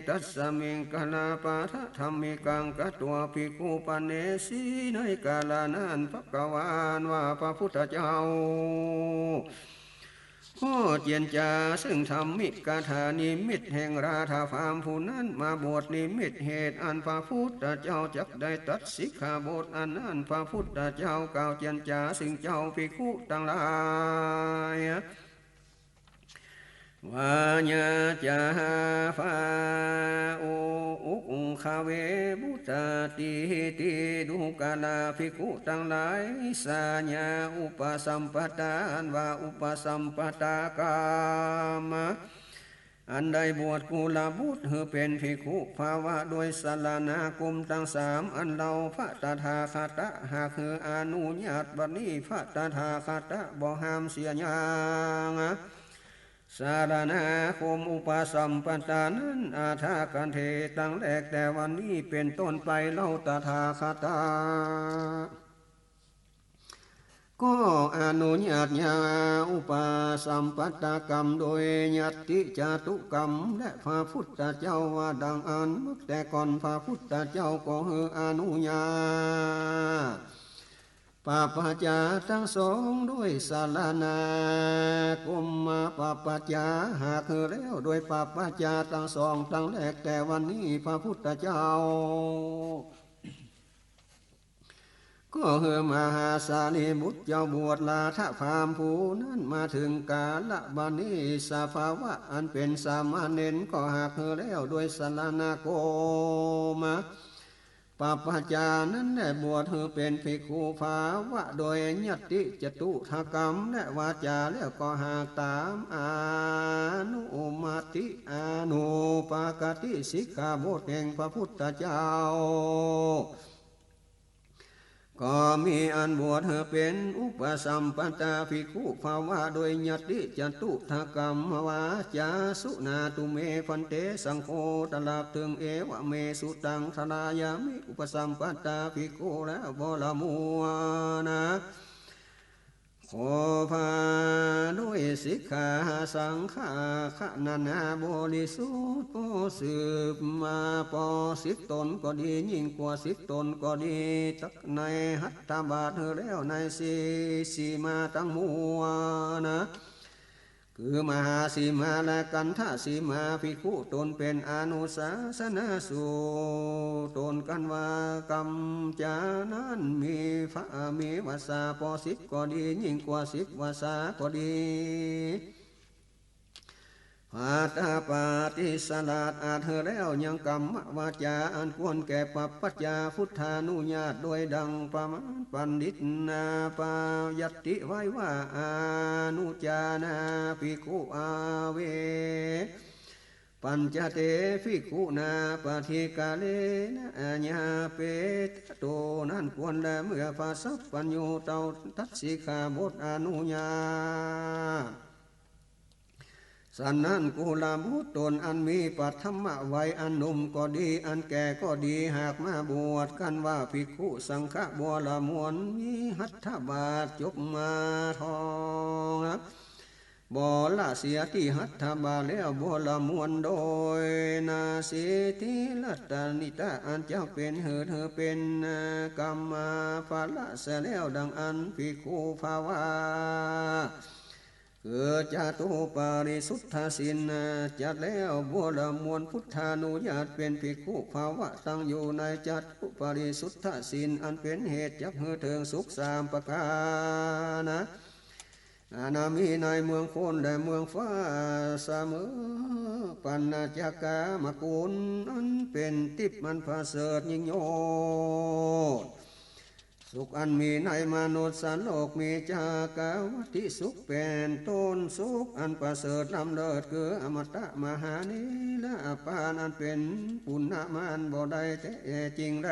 ตัสสะมิง กาละปะทะ ธัมมิกัง กัตวา ภิกขุ ปะเนสี ในกาละนั้น ภะคะวา อันว่าพระพุทธเจ้า ก็เจียรจาซึ่งธัมมิกถานิมิตแห่งราธะพราหมณ์ผู้นั้น มาบวชนิมิตเหตุอันพระพุทธเจ้าจักได้ตรัสสิกขาบทอันนั้น พระพุทธเจ้ากล่าวเจียรจาซึ่งเจ้าภิกขุตังหลาย วา ยา จ๋า หา ฟา อุ อุคคะเว บุตตา ติ ติ ดูกรา ภิกขุตังหลาย สา ยา อุปสัมปทา อันว่าอุปสัมปทากรรม อันได้บวชกุลบุตรหื้อเป๋นภิกขุ ภาวะโดยสรณาคมตังสามอันเฮา พระตถาคตะหากหื้ออนุญาต บัดนี้พระตถาคตะบ่ห้ามเสียอย่าง สรณาคมอุปสัมปทานั้น อะถะ กันเท ตั้งแรกแต่วันนี้เป๋นต้นไปเล่า ตถาคตะ ก็อนุญาตยังอุปสัมปทากรรมโดยยัตติจตุกรรม และพระพุทธเจ้าว่าดังอั้น แต่ก่อนพระพุทธเจ้าก็หื้ออนุญาต ปปัจจาตังสองโดยสรณาคมมา ปปัจจาหากหื้อแล้วโดยปปัจจาตังสองตั้งแรกแต่วันนี้พระพุทธเจ้า ก็หื้อมหาสารีบุตรเจ้าบวชราธะพราหมณ์ผู้นั้นมาเถิงกาละบัดนี้ สภาวะอันเป๋นสามเณรก็หากหื้อแล้วโดยสรณาคมมา ปปัจจานั้นแลบวชหื้อเป๋นภิกขุ ภาวะโดยยัตติจตุตถกรรม และวาจาแล้วก็หากต๋ามอนุมัติ อนุปกติสิกขาบทแห่งพระพุทธเจ้า ก็มีอันบวชหื้อเป๋นอุปสัมปทาภิกขุ ภาวะโดยยัตติจตุตถกรรม วาจา สุณาตุเม ภันเต สังโฆ ตราบเถิง เอวะเม สุตัง ทารายามิ อุปสัมปทาภิกขุ แล้วบวรมวลนะ ขอพาด้วยสิกขาสังฆาคณาบริสุทธิ์ ปอสิบมา ปอสิบต๋นก็ดี ยิ่งกว่าสิบต๋นก็ดี ตักในหัตถบาตรหื้อแล้วในสี สีมาตังมวลนะ คือมหาสีมาและกันทสีมา ภิกขุต๋นเป๋นอนุสาสนาสูตร ต๋นกันว่ากำจานั้นมีพระมีวาสา ปอสิบก็ดี ยิ่งกว่าสิบวาสาก็ดี ภัตตปาติสราชอาจหื้อแล้วยังกรรมวาจาอันควรแก่ปปัจจา พุทธานุญาต โดยดังประมาณปัณฑิตนาปยัตติไว้ว่า อนุจานาภิกขุ อาเว ปัญจเตภิกขุนา ปฏิกาเลนะ อาญาเปตะโต นั้นควรแลเมื่อพระสัพพัญญูเจ้าตรัสสิกขาบทอนุญาต สันนั้นกุลบุตรต๋นอันมีปฐมวัยอันหนุ่มก็ดี อันแก่ก็ดี หากมาบวชกันว่าภิกขุสังฆบวรมวล มีหัตถบาตรจกมาทอง บวรเสียตี้หัตถบาตรแล้วบวรมวลโดยนาสิทธิรัตนิตะ อันจักเป๋นเหตุหื้อเป๋นกรรมผละเสียแล้วดังอั้น ภิกขุภาวะ คือจตุปาริสุทธศีล จัดแล้วบวรมวลพุทธานุญาตเป๋นภิกขุภาวะ ตั้งอยู่ในจตุปาริสุทธศีล อันเป๋นเหตุจักหื้อเถิงสุขสามประก๋านนะ อันมีในเมืองคนและเมืองฟ้าเสมอ ปัญจกามกุลอันเป๋นทิพย์อันประเสริฐยิ่งยอด สุขอันมีในมนุษย์โลก มีจักกวัตติสุขเป๋นต้น สุขอันประเสริฐล้ำเลิศ คืออมตะมหานิรปาน อันเป๋นปุณณะมานบ่ได้แท้จริงแล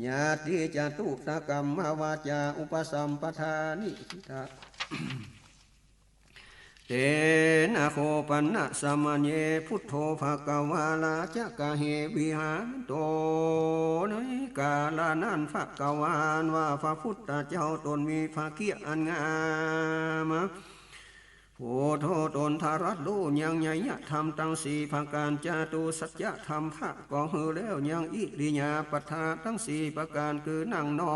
ญาติจตุตถกรรมวาจา อุปสัมปทานิทิตะ เตนะโข ปัณณะสะมะเณ พุทโธ ภะคะวา ราชะกะเห วิหาริโต ในกาละนั้น ภะคะวา ว่าพระพุทธเจ้าตนมีพระเกี้ยวอันงาม พุทโธ ตนตรัสฮู้ยังไนยธรรมตังสี่ประก๋าน จตุสัจจะธรรมะก็ฮู้แล้ว ยังอิริยาบถะตังสี่ประก๋าน คือนั่ง นอ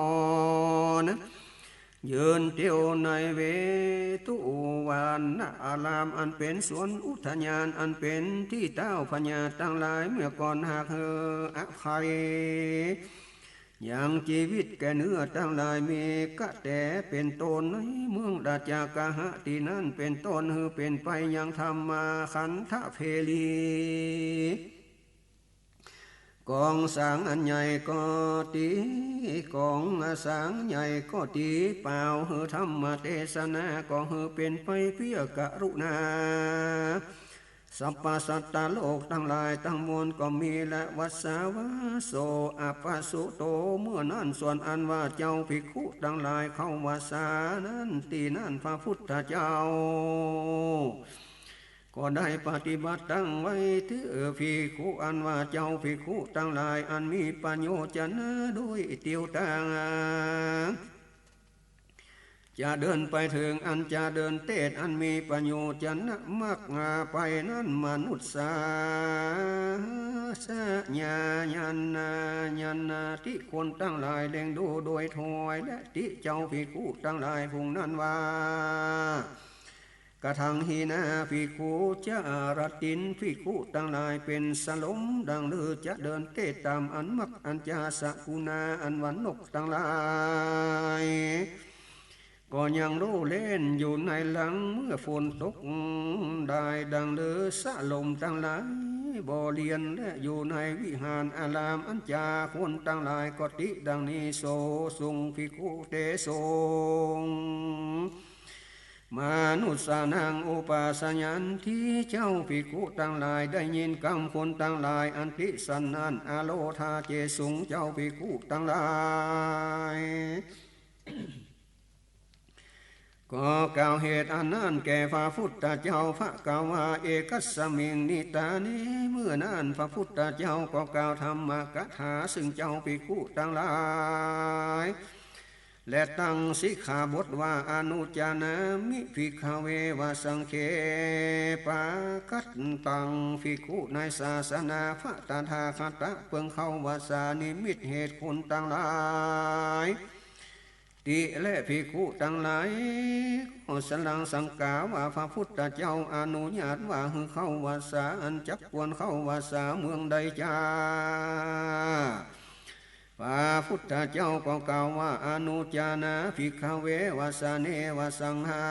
น ยืน เตียว ในเวฑุวัณณอาราม อันเป๋นสวนอุทยาน อันเป๋นตี้เต้าพญาตังหลายเมื่อก่อน หากหื้ออภัยยังจีวิตแก่เนื้อตังหลาย มีกระแตเป๋นต้น ในเมืองราชคฤหะตี้นั้นเป๋นต้น หื้อเป๋นไปยังธัมมคันธะเพรี ก๋องสางอันใหญ่ก็ดี ก๋องสางใหญ่ก็ดี เป่าหื้อธรรมเตสนา ก็หื้อเป๋นไปเปื้อกรุณา สรรพสัตว์โลกตังหลายตังมวลก็มีแล วัสสะวาโส อัปปะสุโต เมื่อนั้นส่วนอันว่าเจ้าภิกขุตังหลายเข้าวัสสานั้น ตี้นั้นพระพุทธเจ้า ก็ได้ปฏิบัติตั้งไว้ ถือภิกขุอันว่าเจ้าภิกขุตังหลาย อันมีประโยชน์จะนะโดยเตียวตาง จะเดินไปเถิงอันจะเดินเตศ อันมีประโยชน์จะนะมากไปนั้น มนุสสาสะญาญาณาญาณาติ คนตังหลายเล็งดูโดยถ้วย และติเจ้าภิกขุตังหลายผู้นั้นว่า กะทังหินาภิกขุ จาระติน ภิกขุตังหลายเป๋นสลม ดังฤๅจะเดินเตศต๋ามอันมาก อันจาสะกุณา อันว่านกตังหลาย ก็ยังโล่เล่นอยู่ในหลัง เมื่อฝนตกได้ ดังฤๅสลมตังหลายบ่เรียน และอยู่ในวิหารอาราม อันจาคนตังหลายก็ติดังนี้ โส สุง ภิกขุ เต สุง มนุสสานัง อุปาสยันติ เจ้าภิกขุตังหลายได้ยินกำคนตังหลายอันติสันนั้น อโรธา เจสุง เจ้าภิกขุตังหลาย ก็กล่าวเหตุอันนั้นแก่พระพุทธเจ้า ภะคะวา เอกัสสมิง นิทาเน เมื่อนั้นพระพุทธเจ้าก็กล่าวธรรมกถา ซึ่งเจ้าภิกขุตังหลาย และตั้งสิกขาบทว่า อนุจจานามิ ภิกขะเว วสังเคปะกัตตัง ภิกขุ ในศาสนาพระตถาคตะเปิงเข้าวัสสา นิมิตเหตุคนตังหลาย ติและภิกขุตังหลายก็สลังสังกาว่า พระพุทธเจ้าอนุญาตว่าหื้อเข้าวัสสา อันจักควรเข้าวัสสาเมืองใดจา พระพุทธเจ้าก็กล่าวว่า อนุจจานา ภิกขะเว วัสสาเน วสังหา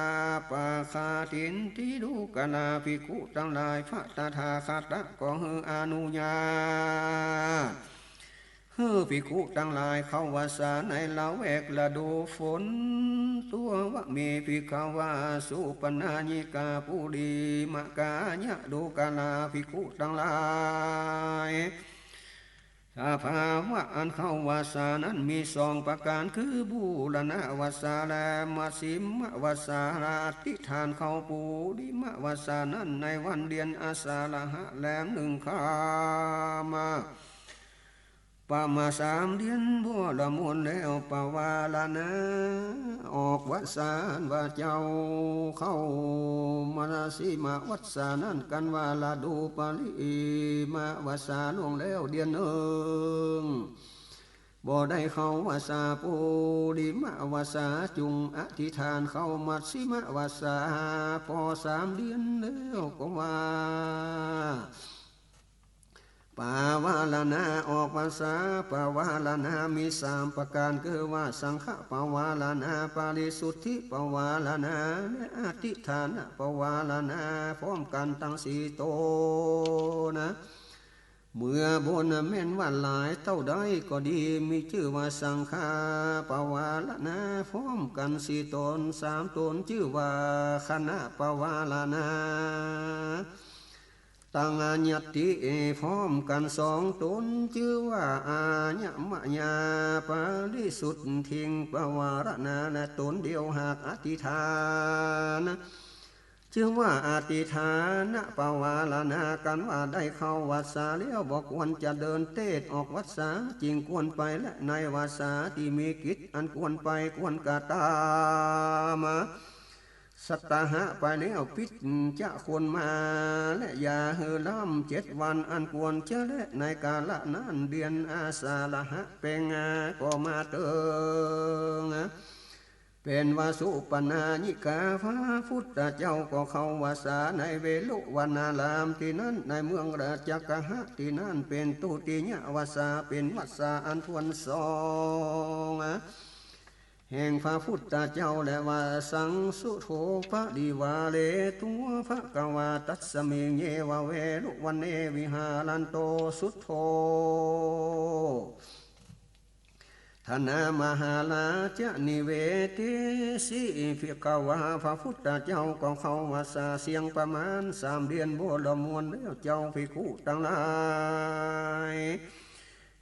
ปะคาตินติ ดูกราภิกขุตังหลาย พระตถาคตะก็หื้ออนุญาต หื้อภิกขุตังหลายเข้าวัสสาในละแวกฤดูฝน ตัววะเม ภิกขวา สุปนาญิกา ปุริมกายะ ดูกราภิกขุตังหลาย สภาวะอันเข้าวัสสานั้นมีสองประก๋าน คือบูรณวัสสาและมัชฌิมวัสสา อธิษฐานเข้าปุริมวัสสานั้นในวันเดือนอาสาฬหะแรมหนึ่งค่ำ ประมาณสามเดือนบ่ละมนแล้ว ปวารณาออกวัสสา ว่าเจ้าเข้ามัชฌิมวัสสานั้น กันว่าฤดูปุริมวัสสาล่วงแล้วเดือนหนึ่ง บ่ได้เข้าวัสสา ปุริมวัสสา จุ่งอธิษฐานเข้ามัชฌิมวัสสา ปอสามเดือนแล้วก็ว่า ปวารณาออกวัสสา ปวารณามีสามประก๋าน คือว่าสังฆปวารณา ปริสุทธิปวารณา และอธิษฐานปวารณา พร้อมกั๋นตังสี่ต๋นนะ เมื่อบุญแม่นว่าหลายเต้าใดก็ดี มีจื้อว่าสังฆปวารณา พร้อมกั๋นสี่ต๋น สามต๋นจื้อว่าคณะปวารณา ตังอายัตติ พร้อมกั๋นสองต๋น จื้อว่าอายมยา ปริสุทธิงปวารณา และต๋นเดียวหากอธิษฐาน จึงว่าอธิฏฐานปวารณากั๋นว่า ได้เข้าวัสสาแล้ว บ่ควรจะเดินเตศออกวัสสา จึงควรไปแลในวัสสาตี้มีกิจอันควรไปควรกระตำ สัตตาหะ ไปแล้ว ปิจจะ ควรมา และอย่าหื้อล้ำ เจ็ดวันอันควรจะแล ในกาละนั้น เดือนอาสาฬหะเพ็งก็มาเติง เป๋นวสุปนายิกา พระพุทธเจ้าก็เข้าวัสสาในเวฬุวรรณารามตี้นั้น ในเมืองราชคฤหะตี้นั้น เป๋นทุติยวัสสา เป๋นวัสสาอันถ้วนสอง แห่งพระพุทธเจ้า และว่า สังสุโทปริวาเร ทัว ภะคะวา ตัสมิง เยวะ เวฬุวัณเณ วิหารันโต สุโท ทนามหาราช นิเวสิ ภิกขวา พระพุทธเจ้าก็เข้าวัสสาเสี้ยงประมาณสามเดือน บ่ละมวลแล้ว เจ้าภิกขุตังหลาย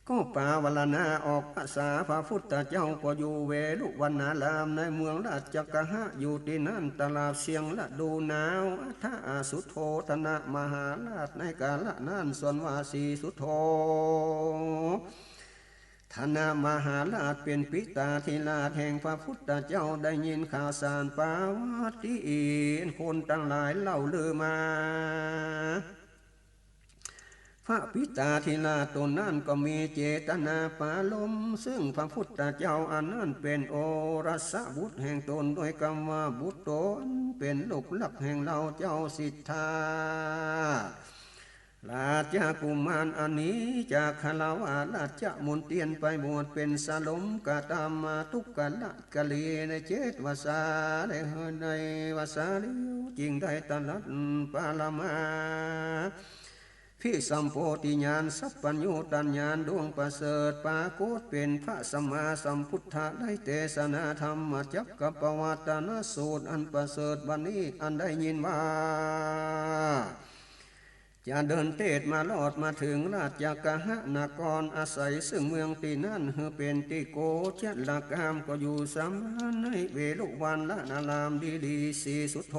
ก็ปวารณาออกวัสสา พระพุทธเจ้าก็อยู่เวฬุวรรณาราม ในเมืองราชคฤหะ อยู่ตี้นั้นตลอดเสี้ยงฤดูหนาว อัฏฐะ สุโท ทนามหาราช ในกาละนั้น ส่วนว่าสีสุโท ทนามหาราช เป๋นปิตาธิราชแห่งพระพุทธเจ้า ได้ยินข่าวสารประวัติตี้คนตังหลายเล่าลือมา พระปิตาธิราชต๋นนั้นก็มีเจตนาปรารภซึ่งพระพุทธเจ้า อันนั้นเป๋นโอรสบุตรแห่งต๋น ด้วยกำว่าบุตโต อันเป๋นลูกฮักแห่งเฮาเจ้าสิทธา ราชกุมารอันหนีจากคฤหาสน์ราชมณฑลไปบวชเป๋นสลมกะตามาตุกกะละกะลี ในเจ็ดวัสสา ได้เฮอในวัสสาแล้ว จึงได้ตรัสปรมาภิสัมโพธิญาณ สัพพัญญูตญาณดวงประเสริฐ ปรากฏเป๋นพระสัมมาสัมพุทธะ ได้เตสนาธรรมจักกัปปวัตตนสูตรอันประเสริฐบัดนี้ อันได้ยินว่า จะเดินเตศน์มารอดมาเถิงราชคฤหะนคร อาศัยซึ่งเมืองตี้นั้นหื้อเป๋นตี้โกศลกาม ก็อยู่สำราญในเวฬุวรรณารามดีๆ สีสุโท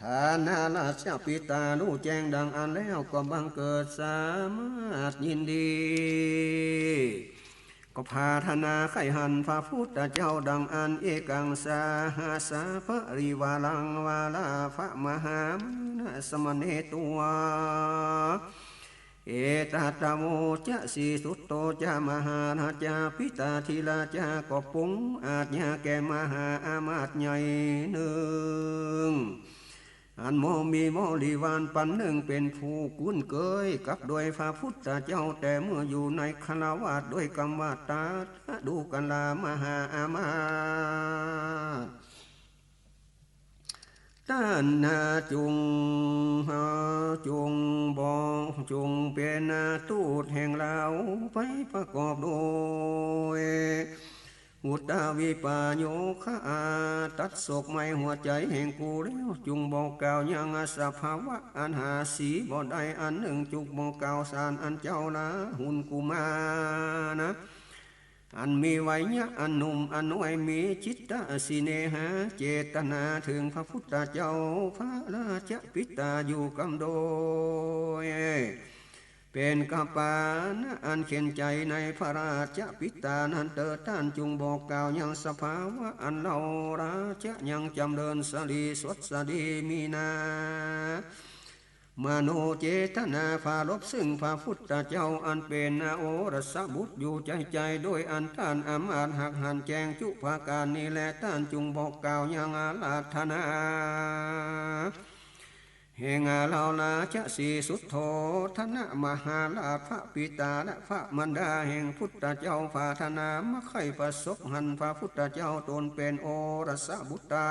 ทนราชปิตาฮู้แจ้งดังอั้นแล้ว ก็บังเกิดสมาธิยินดี ก็ปรารถนาใค่หันพระพุทธเจ้าดังอั้น เอกังสหัสสะปริวารังวาราภะมหามานะสะมะเน ตัง เอตัตถะ โวจะ สีสุโท จะ มหาราชา ปิตาธิราชา ก็ปรงอาจญาแก่มหาอามาตย์ใหญ่นึ่ง อันบ่มีบริวารปันนึ่ง เป๋นผู้คุ้นเกยกับโดยพระพุทธเจ้า แต่เมื่ออยู่ในคฤหาสน์ ด้วยกำว่าตาดูกะลามหาอามาตย์ ต้านนาจุ่ง เฮาจุ่งบ่ จุ่งเป๋นนาทูตแห่งเฮา ไปประกอบโดย อุตตวิปโยคะ ตัดโศกไหม้หัวใจ๋แห่งกูแล้ว จุ่งบอกกล่าวยังสภาวะอันหาสีบ่ได้อันนึ่ง จุ่งบอกกล่าวสารอันเจ้าราหุลกุมารนะ อันมีวัยยะอันหนุ่มอันน้อย มีจิตตะสิเนหาเจตนาเถิงพระพุทธเจ้า พระราชปิตาอยู่กำโดย เป๋นกัปปะนะอันเข็ญใจ๋ในพระราชปิตานั้นเตอ ต้านจุ่งบอกกล่าวยังสภาวะอันเฮาราชยังจำเริญสะหลีสวดสะหลีมีนา มโนเจตนาปรารภซึ่งพระพุทธเจ้า อันเป๋นโอรสบุตรอยู่ใจ๋ๆ โดยอันต้านอามาตย์ฮักหันแจ้งจุประก๋านนี้แล ต้านจุ่งบอกกล่าวยังอาราธนาแห่งเฮาราชสีสุโท ทนามหาราช พระปิตาและพระมารดาแห่งพุทธเจ้า ปรารถนามาใค่ประสบหันพระพุทธเจ้า ต๋นเป๋นโอรสบุตรา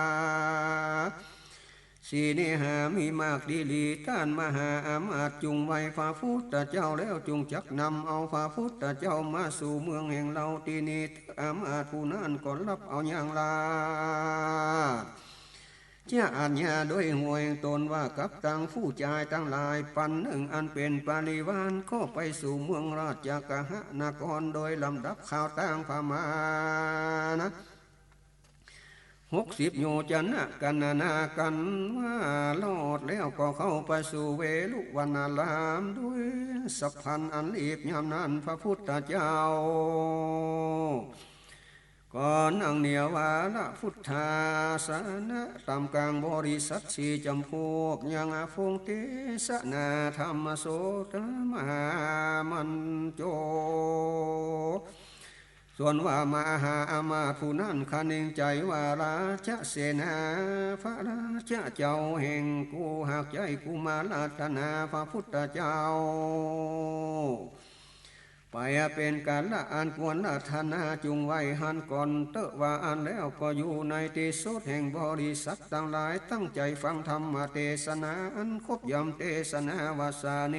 สิเนหามีมากดีหลี ต้านมหาอามาตย์จุ่งไหว้พระพุทธเจ้าแล้ว จุ่งจักนำเอาพระพุทธเจ้ามาสู่เมืองแห่งเฮาตี้นี้ อามาตย์ผู้นั้นก็ฮับเอายังราชอาญาโดยหัวแห่งต๋นว่า กับตังผู้จายตังหลายปันนึ่ง อันเป๋นปริวาร ก็ไปสู่เมืองราชคฤหะนคร โดยลำดับข่าวตางประมาณนะ หกสิบโยชนะ กัณณากั๋นว่ารอดแล้ว ก็เข้าไปสู่เวฬุวัณณาราม ด้วยสัพพัญญ์อันรีบ ยามนั้นพระพุทธเจ้า ก็นั่งเหนี่ยววาระพุทธาสนะ ต้ามก๋างบริษัทสี่จ๋ำพวก ยังอาพงเตสนาธรรมโสตมหามัญโจ ส่วนว่ามหาอำมาตย์ผู้นั้นคะเนงใจ๋ว่า ราชเสนา พระราชเจ้าแห่งกู หากใจ้กุมารธนาพระพุทธเจ้า ไปเป๋นกัลละอันควร ราธนาจุ่งไว้หั้นก่อนเต๊อะ ว่าอั้นแล้วก็อยู่ในตี้สุดแห่งบริษัทตังหลาย ตั้งใจ๋ฟังธรรมเตสนา อันครบย่ำเตสนาว่าสาเน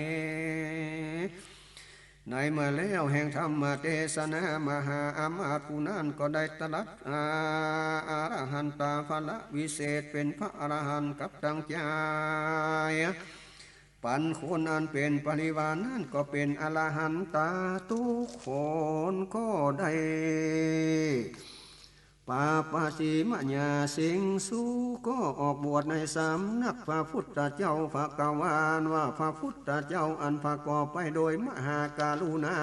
ในเมื่อแล้วแห่งธรรมเตสนา มหาอำมาตย์ผู้นั้นก็ได้ตรัสอา อรหันตาผละวิเศษ เป๋นพระอรหันต์กับตังจาย ปันคนอันเป๋นปริวารนั้นก็เป๋นอรหันตา ทุกคนก็ได้ ปาปะสีมะยาสิงสู ก็ออกบวชในสำนักพระพุทธเจ้า ภะคะวาว่าพระพุทธเจ้าอันประกอบไปโดยมหากรุณา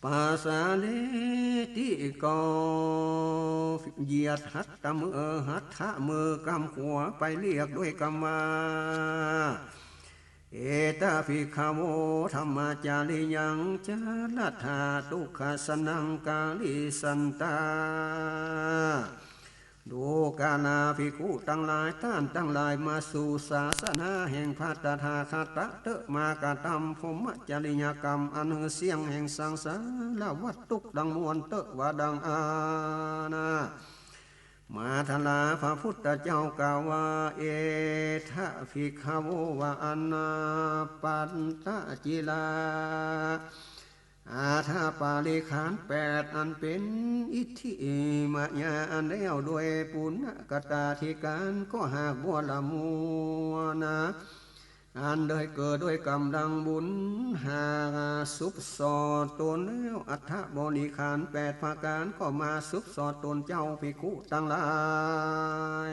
ปาสาลีติก็เหยียดหัตถะมือ หัตถะมือกำขวาไปเรียกด้วยกำว่า เอตะภิกขโว ธัมมาจาริยัง จารัตถะ ทุกขะสะนัง กะริสันตา ดูกราภิกขุตังหลาย ต้านตังหลาย มาสู่ศาสนาแห่งพระตถาคตะเต๊อะ มากระตำพรหมจริยกรรม อันหื้อเสี้ยงแห่งสังสารวัฏทุกข์ตังมวลเต๊อะ ว่าดังอานา มาทะลา พระพุทธเจ้ากล่าวว่า เอทะภิกขโว ว่าอันนา ปัตตะจิลา อาทะปาริขารแปด อันเป๋นอิทธิมายาอันแล้วด้วยปุณณกตาธิการ ก็หากบัวละมัวนะ อันได้เกิดด้วยก๋ำลังบุญ หากสุบสอดตนแล้ว อัทธบริขารแปดประก๋านก็มาสุบสอดตนเจ้าภิกขุตังหลาย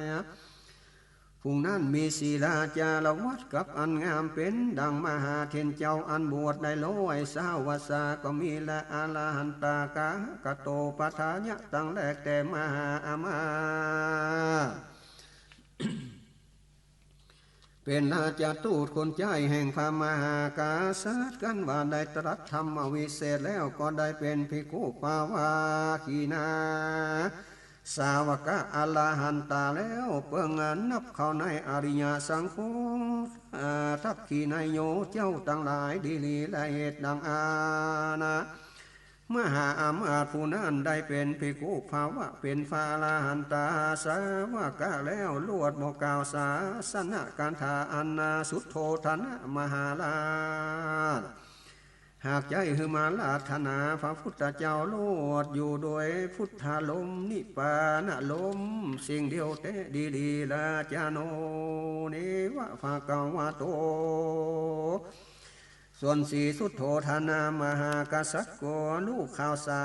ผู้นั้นมีศีลาจารวัตรกับอันงาม เป๋นดังมหาเถรเจ้าอันบวชได้ร้อยเศร้าวัสสา ก็มีแล อรหันตากาหกโต ปัฏฐายะตังแรกแต่มหาอำมาตย์ เป๋นราชทูตคนใจ๊แห่งพระมหากษัตริย์ กั๋นว่าได้ตรัสธรรมวิเศษแล้ว ก็ได้เป๋นภิกขุภาวะขีณาสาวกะอรหันตาแล้ว เปิงนับเข้าในอริยสังโฆ อาทักขิณายโยเจ้าตังหลาย ดีหลีละเหตุดังอานา มหาอำมาตย์ผู้นั้นได้เป๋นภิกขุภาวะ เป๋นพระอรหันตาสาวกะแล้ว ลวดบ่กล่าวศาสนกถาอันนาสุทโธทนะมหาราช หากใจ๊หื้อมาราธนาพระพุทธเจ้า ลวดอยู่โดยพุทธาลม นิพพานลม สิ่งเดียวแต๊ดีหลีละจาโน เนวะภะคะวะโต ส่วนสีสุทโธทนามหากษัตริย์ก็ฮู้ข่าวสา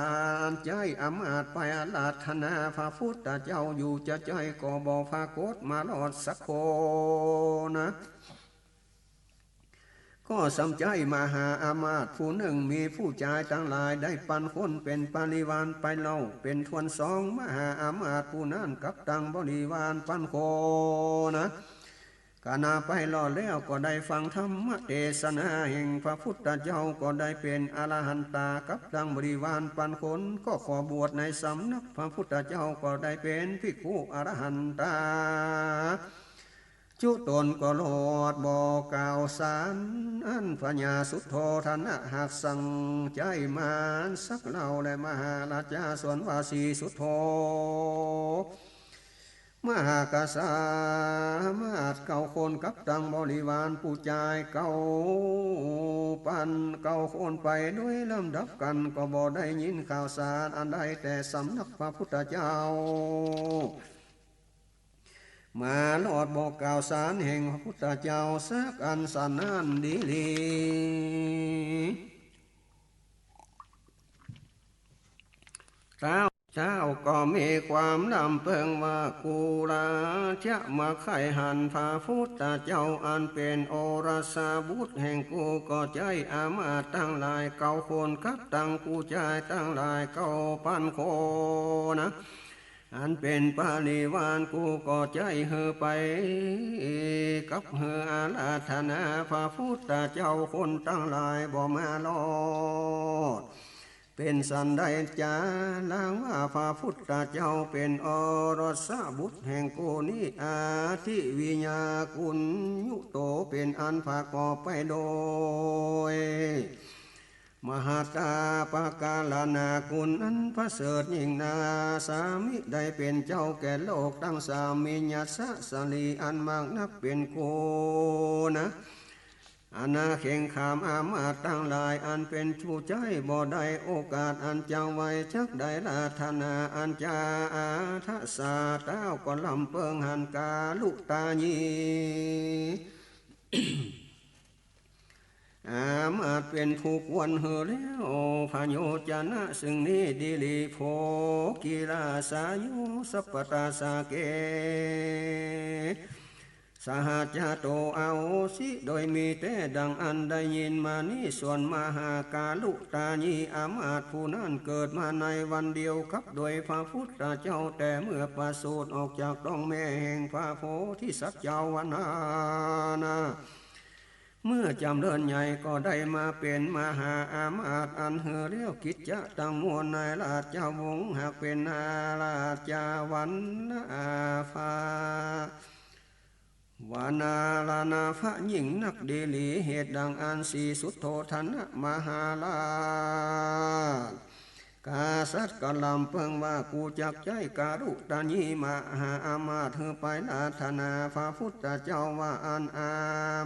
ร ใจ๊อำมาตย์ไปอาราธนาพระพุทธเจ้าอยู่จะใจ๊ก็บ่ปรากฏมารอดสักคนนะ ก็สำใจ๊มหาอำมาตย์ผู้นึ่งมีผู้จายตังหลายได้ปันคนเป๋นปริวารไปเล่า เป๋นถ้วนสอง มหาอำมาตย์ผู้นั้นกับตังบริวารปันคนนะ ขณะไปรอดแล้วก็ได้ฟังธรรมเตสนาแห่งพระพุทธเจ้า ก็ได้เป๋นอรหันตากับตังบริวารปันคน ก็ขอบวชในสำนักพระพุทธเจ้า ก็ได้เป๋นภิกขุอรหันตา จุตนก็ลอดบ่กล่าวสาร อันพญาสุทโธทนะหากสั่งใจ๊มานสักเล่า และมหาราชาส่วนว่าสีสุทโธ มหากษัตริย์เก้าคนกับตังบริวารผู้จายเก้าปันเก้าคนไปโดยลำดับกั๋น ก็บ่ได้ยินข่าวสารอันใดแต่สำนักพระพุทธเจ้า มารอดบ่กล่าวสารแห่งพระพุทธเจ้าสักอันสันนั้นดีหลี เก้า เจ้าก็มีความลำเปิงว่า กูราจะมาใค่หันพระพุทธเจ้าอันเป๋นโอรสบุตรแห่งกู ก็ใจ๊อามาตย์ตังหลายเก้าคนกับตังกูชายตังหลายเก้าปันคนนะ อันเป๋นบริวารกูก็ใจ๊หื้อไปกับหื้ออาราธนาพระพุทธเจ้า คนตังหลายบ่มารอด เป๋นสันใดจา ลางว่าพระพุทธเจ้าเป๋นโอรสบุตรแห่งกูนี้ อธิวิญญากุณยุโต เป๋นอันประกอบไปโดย มหัตตาปการณากุณอันประเสริฐยิ่งนา สามิได้เป๋นเจ้าแก่โลกตังสาม มียศสรีอันมากนักเป๋นกูนะ อนาเข่งขามอามาตย์ตังหลาย อันเป๋นผู้ใจ๊บ่ได้โอกาสอันจักไหว จักได้ราธนาอันจาอาทสา เต้าก็ลำเปิงหันกาลุตายี อามาตย์เป๋นผู้ควรหื้อแล้ว พโยจนะซึ่งนี้ ดีหลี โภคิราสาโย สัพพตาสาเก สหัจจโต อโหสิ โดยมีแต๊ดังอันได้ยินมานี้ ส่วนมหากาลุตายีอามาตย์ผู้นั้นเกิดมาในวันเดียวกับโดยพระพุทธเจ้า แต่เมื่อประสูติออกจากต๊องแม่แห่งพระโพธิสัตว์เจ้าวันนานา เมื่อจ๋ำเริญใหญ่ก็ได้มาเป๋นมหาอามาตย์อันหื้อแล้วกิจจะตังมวลในราชวงศ์ หากเป๋นนาราชวันนาภา วานารานาภะยิ่งนักดีหลี เหตุดังอันสีสุโธทนะมหาราช กษัตริย์ก็ลำเปิงว่า กูจักใจ๊กาลุตายีมหาอามาตย์หื้อไปราธนาพระพุทธเจ้าว่าอั้น อา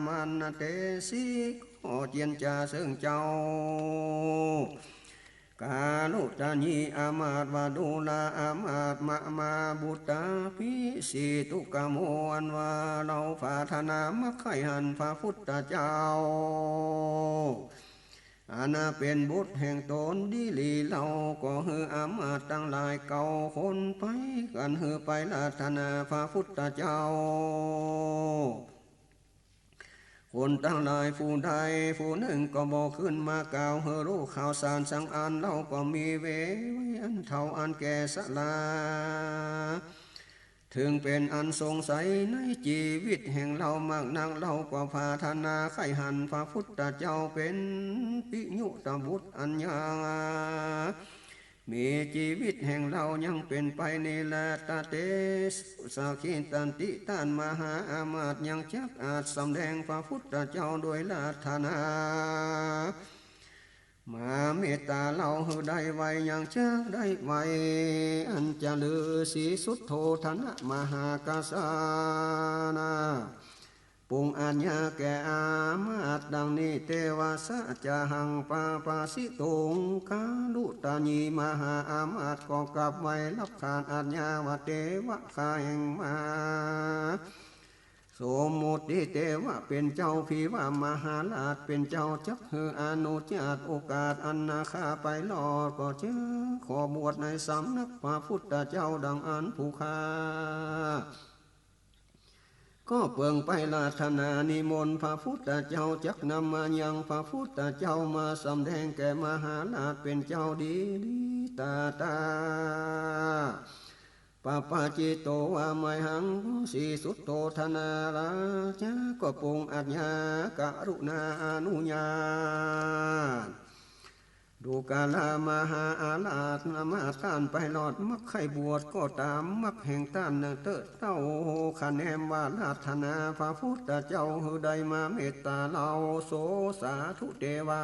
มันเตสิ ก็เจียรจาเซิ่งเจ้า กาลุตายีอามาตย์ว่า ดูราอามาตย์ มะมาบุตตาภิสิตุกโม อันว่าเฮาปรารถนามักใค่หันพระพุทธเจ้า อันเป๋นบุตรแห่งต๋นดีหลี เฮาก็หื้ออามาตย์ตังหลายเก้าคนไปกั๋นหื้อไปราธนาพระพุทธเจ้า คนตังหลายผู้ใดผู้นึ่งก็บ่ขึ้นมากล่าวหื้อฮู้ข่าวสารสังอัน เฮาก็มีเวรอันเฒ่าอันแก่สรา เถิงเป๋นอันสงสัยในจีวิตแห่งเฮามากนัก เฮาก็ปรารถนาใค่หันพระพุทธเจ้าเป๋นปิยุตบุตรอันยังมีจีวิตแห่งเฮายังเป๋นไปนี้แล ตะเตสุ สักขิตันติ ต้านมหาอามาตย์ยังจักอาจสำแดงพระพุทธเจ้าโดยราธนา มาเมตตาเฮาหื้อได้ไว ยังจักได้ไว อันจะลือ สีสุโธทนะมหากษัตริย์ปงอาญาแก่อามาตย์ดังนี้ เตวะสะจะหังปะปะสิตุง กาลุตายีมหาอามาตย์ก็กราบไหว้ฮับขานอาญาว่า เตวะ ข้าแฮ่งมา สมมุติเตวะเป๋นเจ้า ภิวะมหาราชเป๋นเจ้า จักหื้ออนุญาตโอกาสอันนาข้าไปรอด ก็จะขอบวชในสำนักพระพุทธเจ้าดังอั้น ผู้ข้าก็เปิงไปราธนานิมนต์พระพุทธเจ้า จักนำมายังพระพุทธเจ้า มาสำแดงแก่มหาราชเป๋นเจ้าดีหลี ตาตา ปะปะจิตโต ว่าไมหัง สีสุโธทนะราชาก็ปงอาญากรุณาอนุญาต ดูกรามาหาอาราธนามาต้านไปรอด มักใค่บวชก็ต๋ามมักแห่งต้านเต๊อะ เต้าคะแนมว่าราธนาพระพุทธเจ้าหื้อได้มาเมตตาเฮา โสสาธุเตวา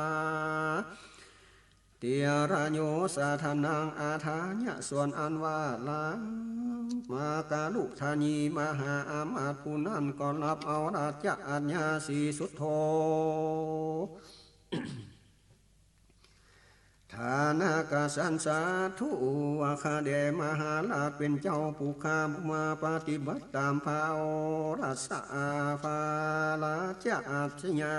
ติระโยสาธนังอาทายะ ส่วนอันว่าลามากาลุตายีมหาอามาตย์ผู้นั้นก็ฮับเอาราชอาญาสีสุโธทนะกสันสาธุ ว่าข้าแด่มหาราชเป๋นเจ้าผู้ข้ามาปฏิบัติต๋ามพระโอรสอาภาราชอาชญา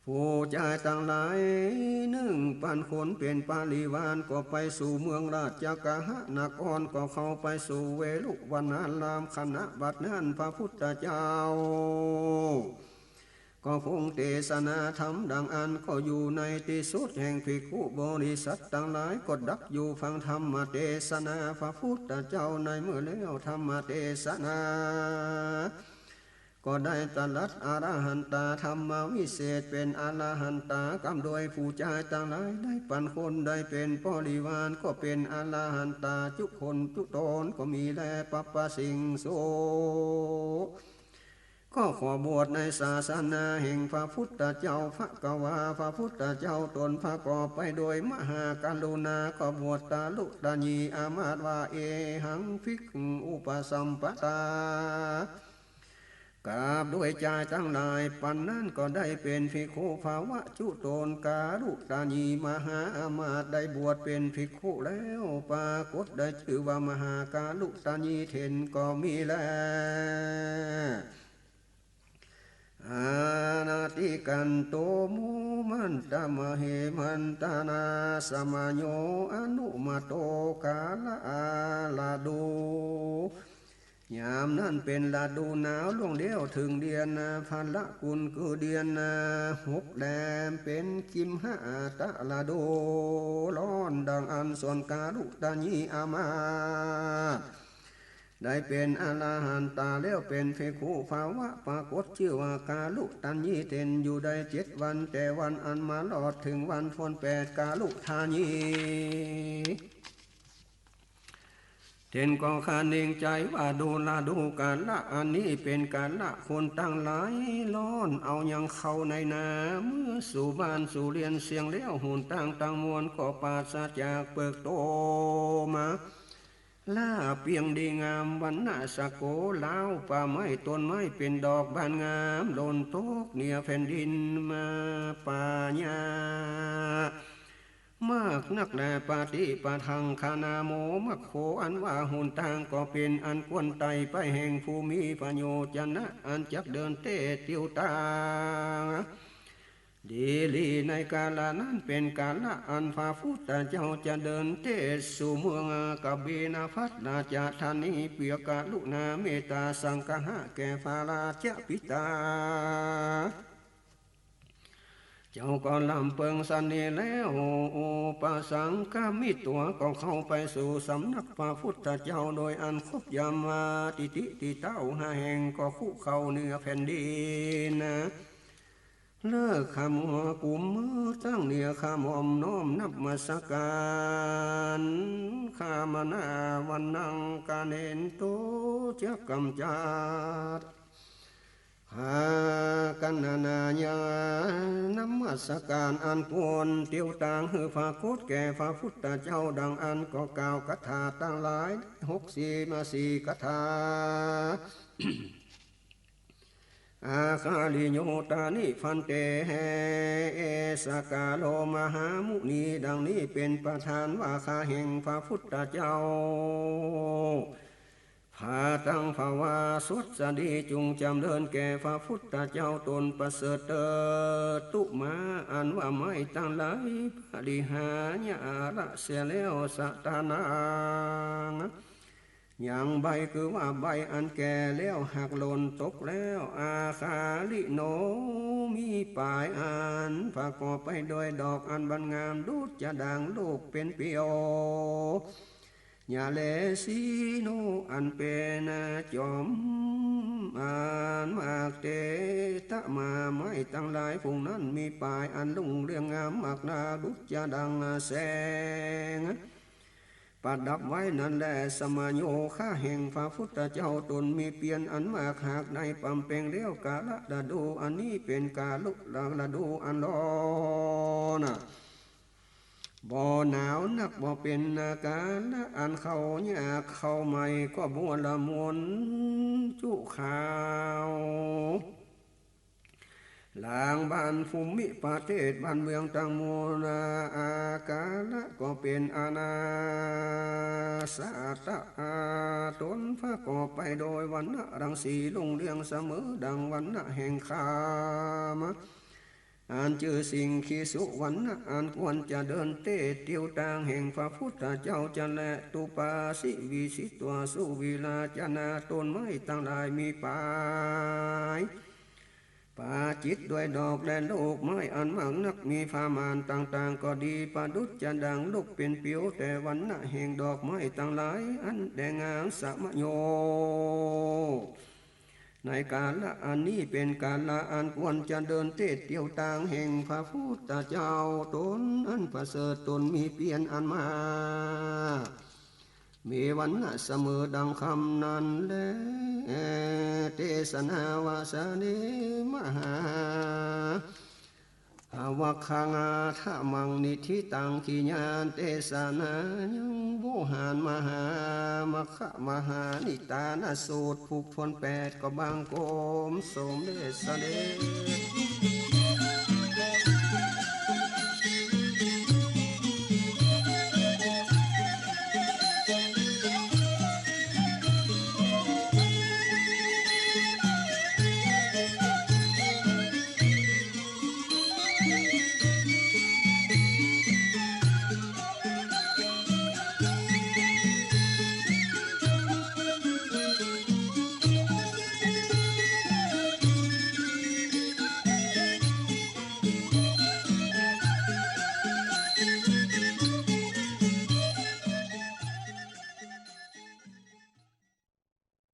ผู้ชายตังหลายนึ่ง บ้านคนเป๋นปริวาร ก็ไปสู่เมืองราชคฤหนคร ก็เข้าไปสู่เวฬุวรรณาราม ขณะบัดนั้นพระพุทธเจ้า ก็คงเตสนาธรรมดังอั้น ก็อยู่ในตี้สุดแห่งภิกขุบริษัทตังหลาย ก็ดักอยู่ฟังธรรมเตสนาพระพุทธเจ้า ในเมื่อแล้วธรรมเตสนา ก็ได้ตรัสอรหันตาธรรมวิเศษ เป๋นอรหันตากำด้วยผู้จายตังหลาย ได้ปันคนได้เป๋นปริวาร ก็เป๋นอรหันตาจุคนจุตน ก็มีแล ปปสิงสุ ก็ขอบวชในศาสนาแห่งพระพุทธเจ้า ภควา พระพุทธเจ้าตนประกอบไปด้วยมหากรุณา ก็บวชตะลุตะยีอามาตย์ว่า เอหังภิกขุปสัมปทา กราบด้วยจายตังหลาย ปันนั้นก็ได้เป๋นภิกขุภาวะจุตน กาลุตะยีมหาอามาตย์ ได้บวชเป๋นภิกขุแล้ว ปรากฏได้จื้อว่ามหากาลุตะยีเถรก็มีแล อานาติกันโต โมมันตะมะเหมันตะนา สมะโย อนุมะโต กาละอาละดู ยามนั้นเป๋นฤดูหนาว ล่วงแล้วเถิงเดือนพละกุล คือเดือนหกแลม เป๋นกิมหะตะฤดู ร้อนดังอั้น ส่วนกาลุตะยีอามาตย์ ได้เป๋นอรหันตาแล้ว เป๋นภิกขุภาวะ ปรากฏจื้อว่ากาลุตะยีเถร อยู่ได้เจ็ดวัน แต่วันอันมารอดเถิงวันฝนแปด กาลุตะยีเถรก็คะนึงใจ๋ว่า ดูราดูกาละอันนี้เป๋นกาละคนตังหลายร้อน เอายังเข้าในนา เมือสู่บ้านสู่เรือนเสียงแล้ว หนตางตังมวลก็ปราศจากเปิกโตมา ลาเปียงดีงาม วรรณะสะโกลาว ป่าไม้ต้นไม้เป๋นดอกบานงาม หล่นตกเหนือแผ่นดินมา ป่าหญ้ามากนักแล ปฏิปะทังคณาโม มัคโค อันว่าหนตางก็เป๋นอันควรไต่ไปแห่งผู้มีประโยชนะ อันจักเดินเต๊ะเตียวตาง ดีหลีในกาละนั้นเป๋นกาละอันพระพุทธเจ้าจะเดินเต๊ะสู่เมืองกบิลพัสราชธานี เปื้อกรุณาเมตตาสังกหะแก่พระราชบิดา เจ้าก็ลำเปิงสันนี้แล้ว อุปสังคมิตวา ก็เข้าไปสู่สำนักพระพุทธเจ้า โดยอันครบยามว่า ติติติเต๊าห้าแห่ง ก็คุเข่าเหนือแผ่นดิน เลิกขะมัวกุมมือตั้งเหนือขะหม่อมน้อมนมัสการ ขามนาวันนังกาเนนโต จะกำจัด หากันนายานมัสการอันควรเตียวตาง หื้อปรากฏแก่พระพุทธเจ้า ดังอั้นก็กล่าวคาถาตังหลายหกสิบสี่คาถา อาคาลิโยตานิภันเต เอสกาโลมหามุนี ดังนี้เป๋นประธานว่า ข้าแห่งพระพุทธเจ้า ผาตังผวาสวัสดี จุ่งจ๋ำเริญแก่พระพุทธเจ้าตนประเสริฐเตอร์ ตุมา อันว่าไม้ตังหลาย ปริหายะละเสียแล้ว สะตานัง ยังใบคือว่าใบอันแก่แล้ว หักหล่นตกแล้ว อาคาลิโน มีป๋ายอันประกอบไปโดยดอกอันบานงาม ดุจจะดังลูกเป๋นเปียว ยาเลสีโน อันเป๋นจอมอันมากเตตะมา ไม้ตังหลายฝูงนั้นมีป๋ายอันรุ่งเรืองงามมากนา ดุจจะดังแสงประดับไว้นั้นแล สมะโย ข้าแห่งพระพุทธเจ้าตนมีเปียนอันมาก หากได้ปำเป็งแล้ว กาละฤดูอันนี้เป๋นกาลุละฤดูอันร้อน บ่หนาวนัก บ่เป๋นกาละอันเข้ายากเข้าใหม่ ก็บัวละมวลจุข่าว หลางบ้านภูมิประเทศบ้านเมืองตังมวล อากาละก็เป๋นอนาสาตะ ตนประกอบไปโดยวรรณะรังสีรุ่งเรืองเสมอดังวรรณะแห่งคาม อันจื้อสิ่งขีสุวรรณะ อันควรจะเดินเต๊เตียวตางแห่งพระพุทธเจ้าจะแล ตุปาสิวิสิตวาสุวิราชนา ต้นไม้ตังหลายมีปาย ปาจิตด้วยดอกและลูกไม้อันมากนัก มีผ้าม่านต่างๆ ก็ดี ประดุจจะดังนกเป๋นปิว แต่วรรณะแห่งดอกไม้ตังหลายอันแดงงามสะมะโย ในกาละอันนี้เป๋นกาละอันควรจะเดินเต๊เตียวตางแห่งพระพุทธเจ้า ตนอันประเสริฐตนมีเปียรอันมาก มีวรรณะเสมอดังคำนั้นแล เตสนาวาสาเน มหา หาวัคคังอาทะมังนิทธิตัง ขีญาณเตสนายัง โวหารมหามัคคะมหานิทานสูตร ผูกถ้วนแปด ก็บังคมสมเด็จเสด็จ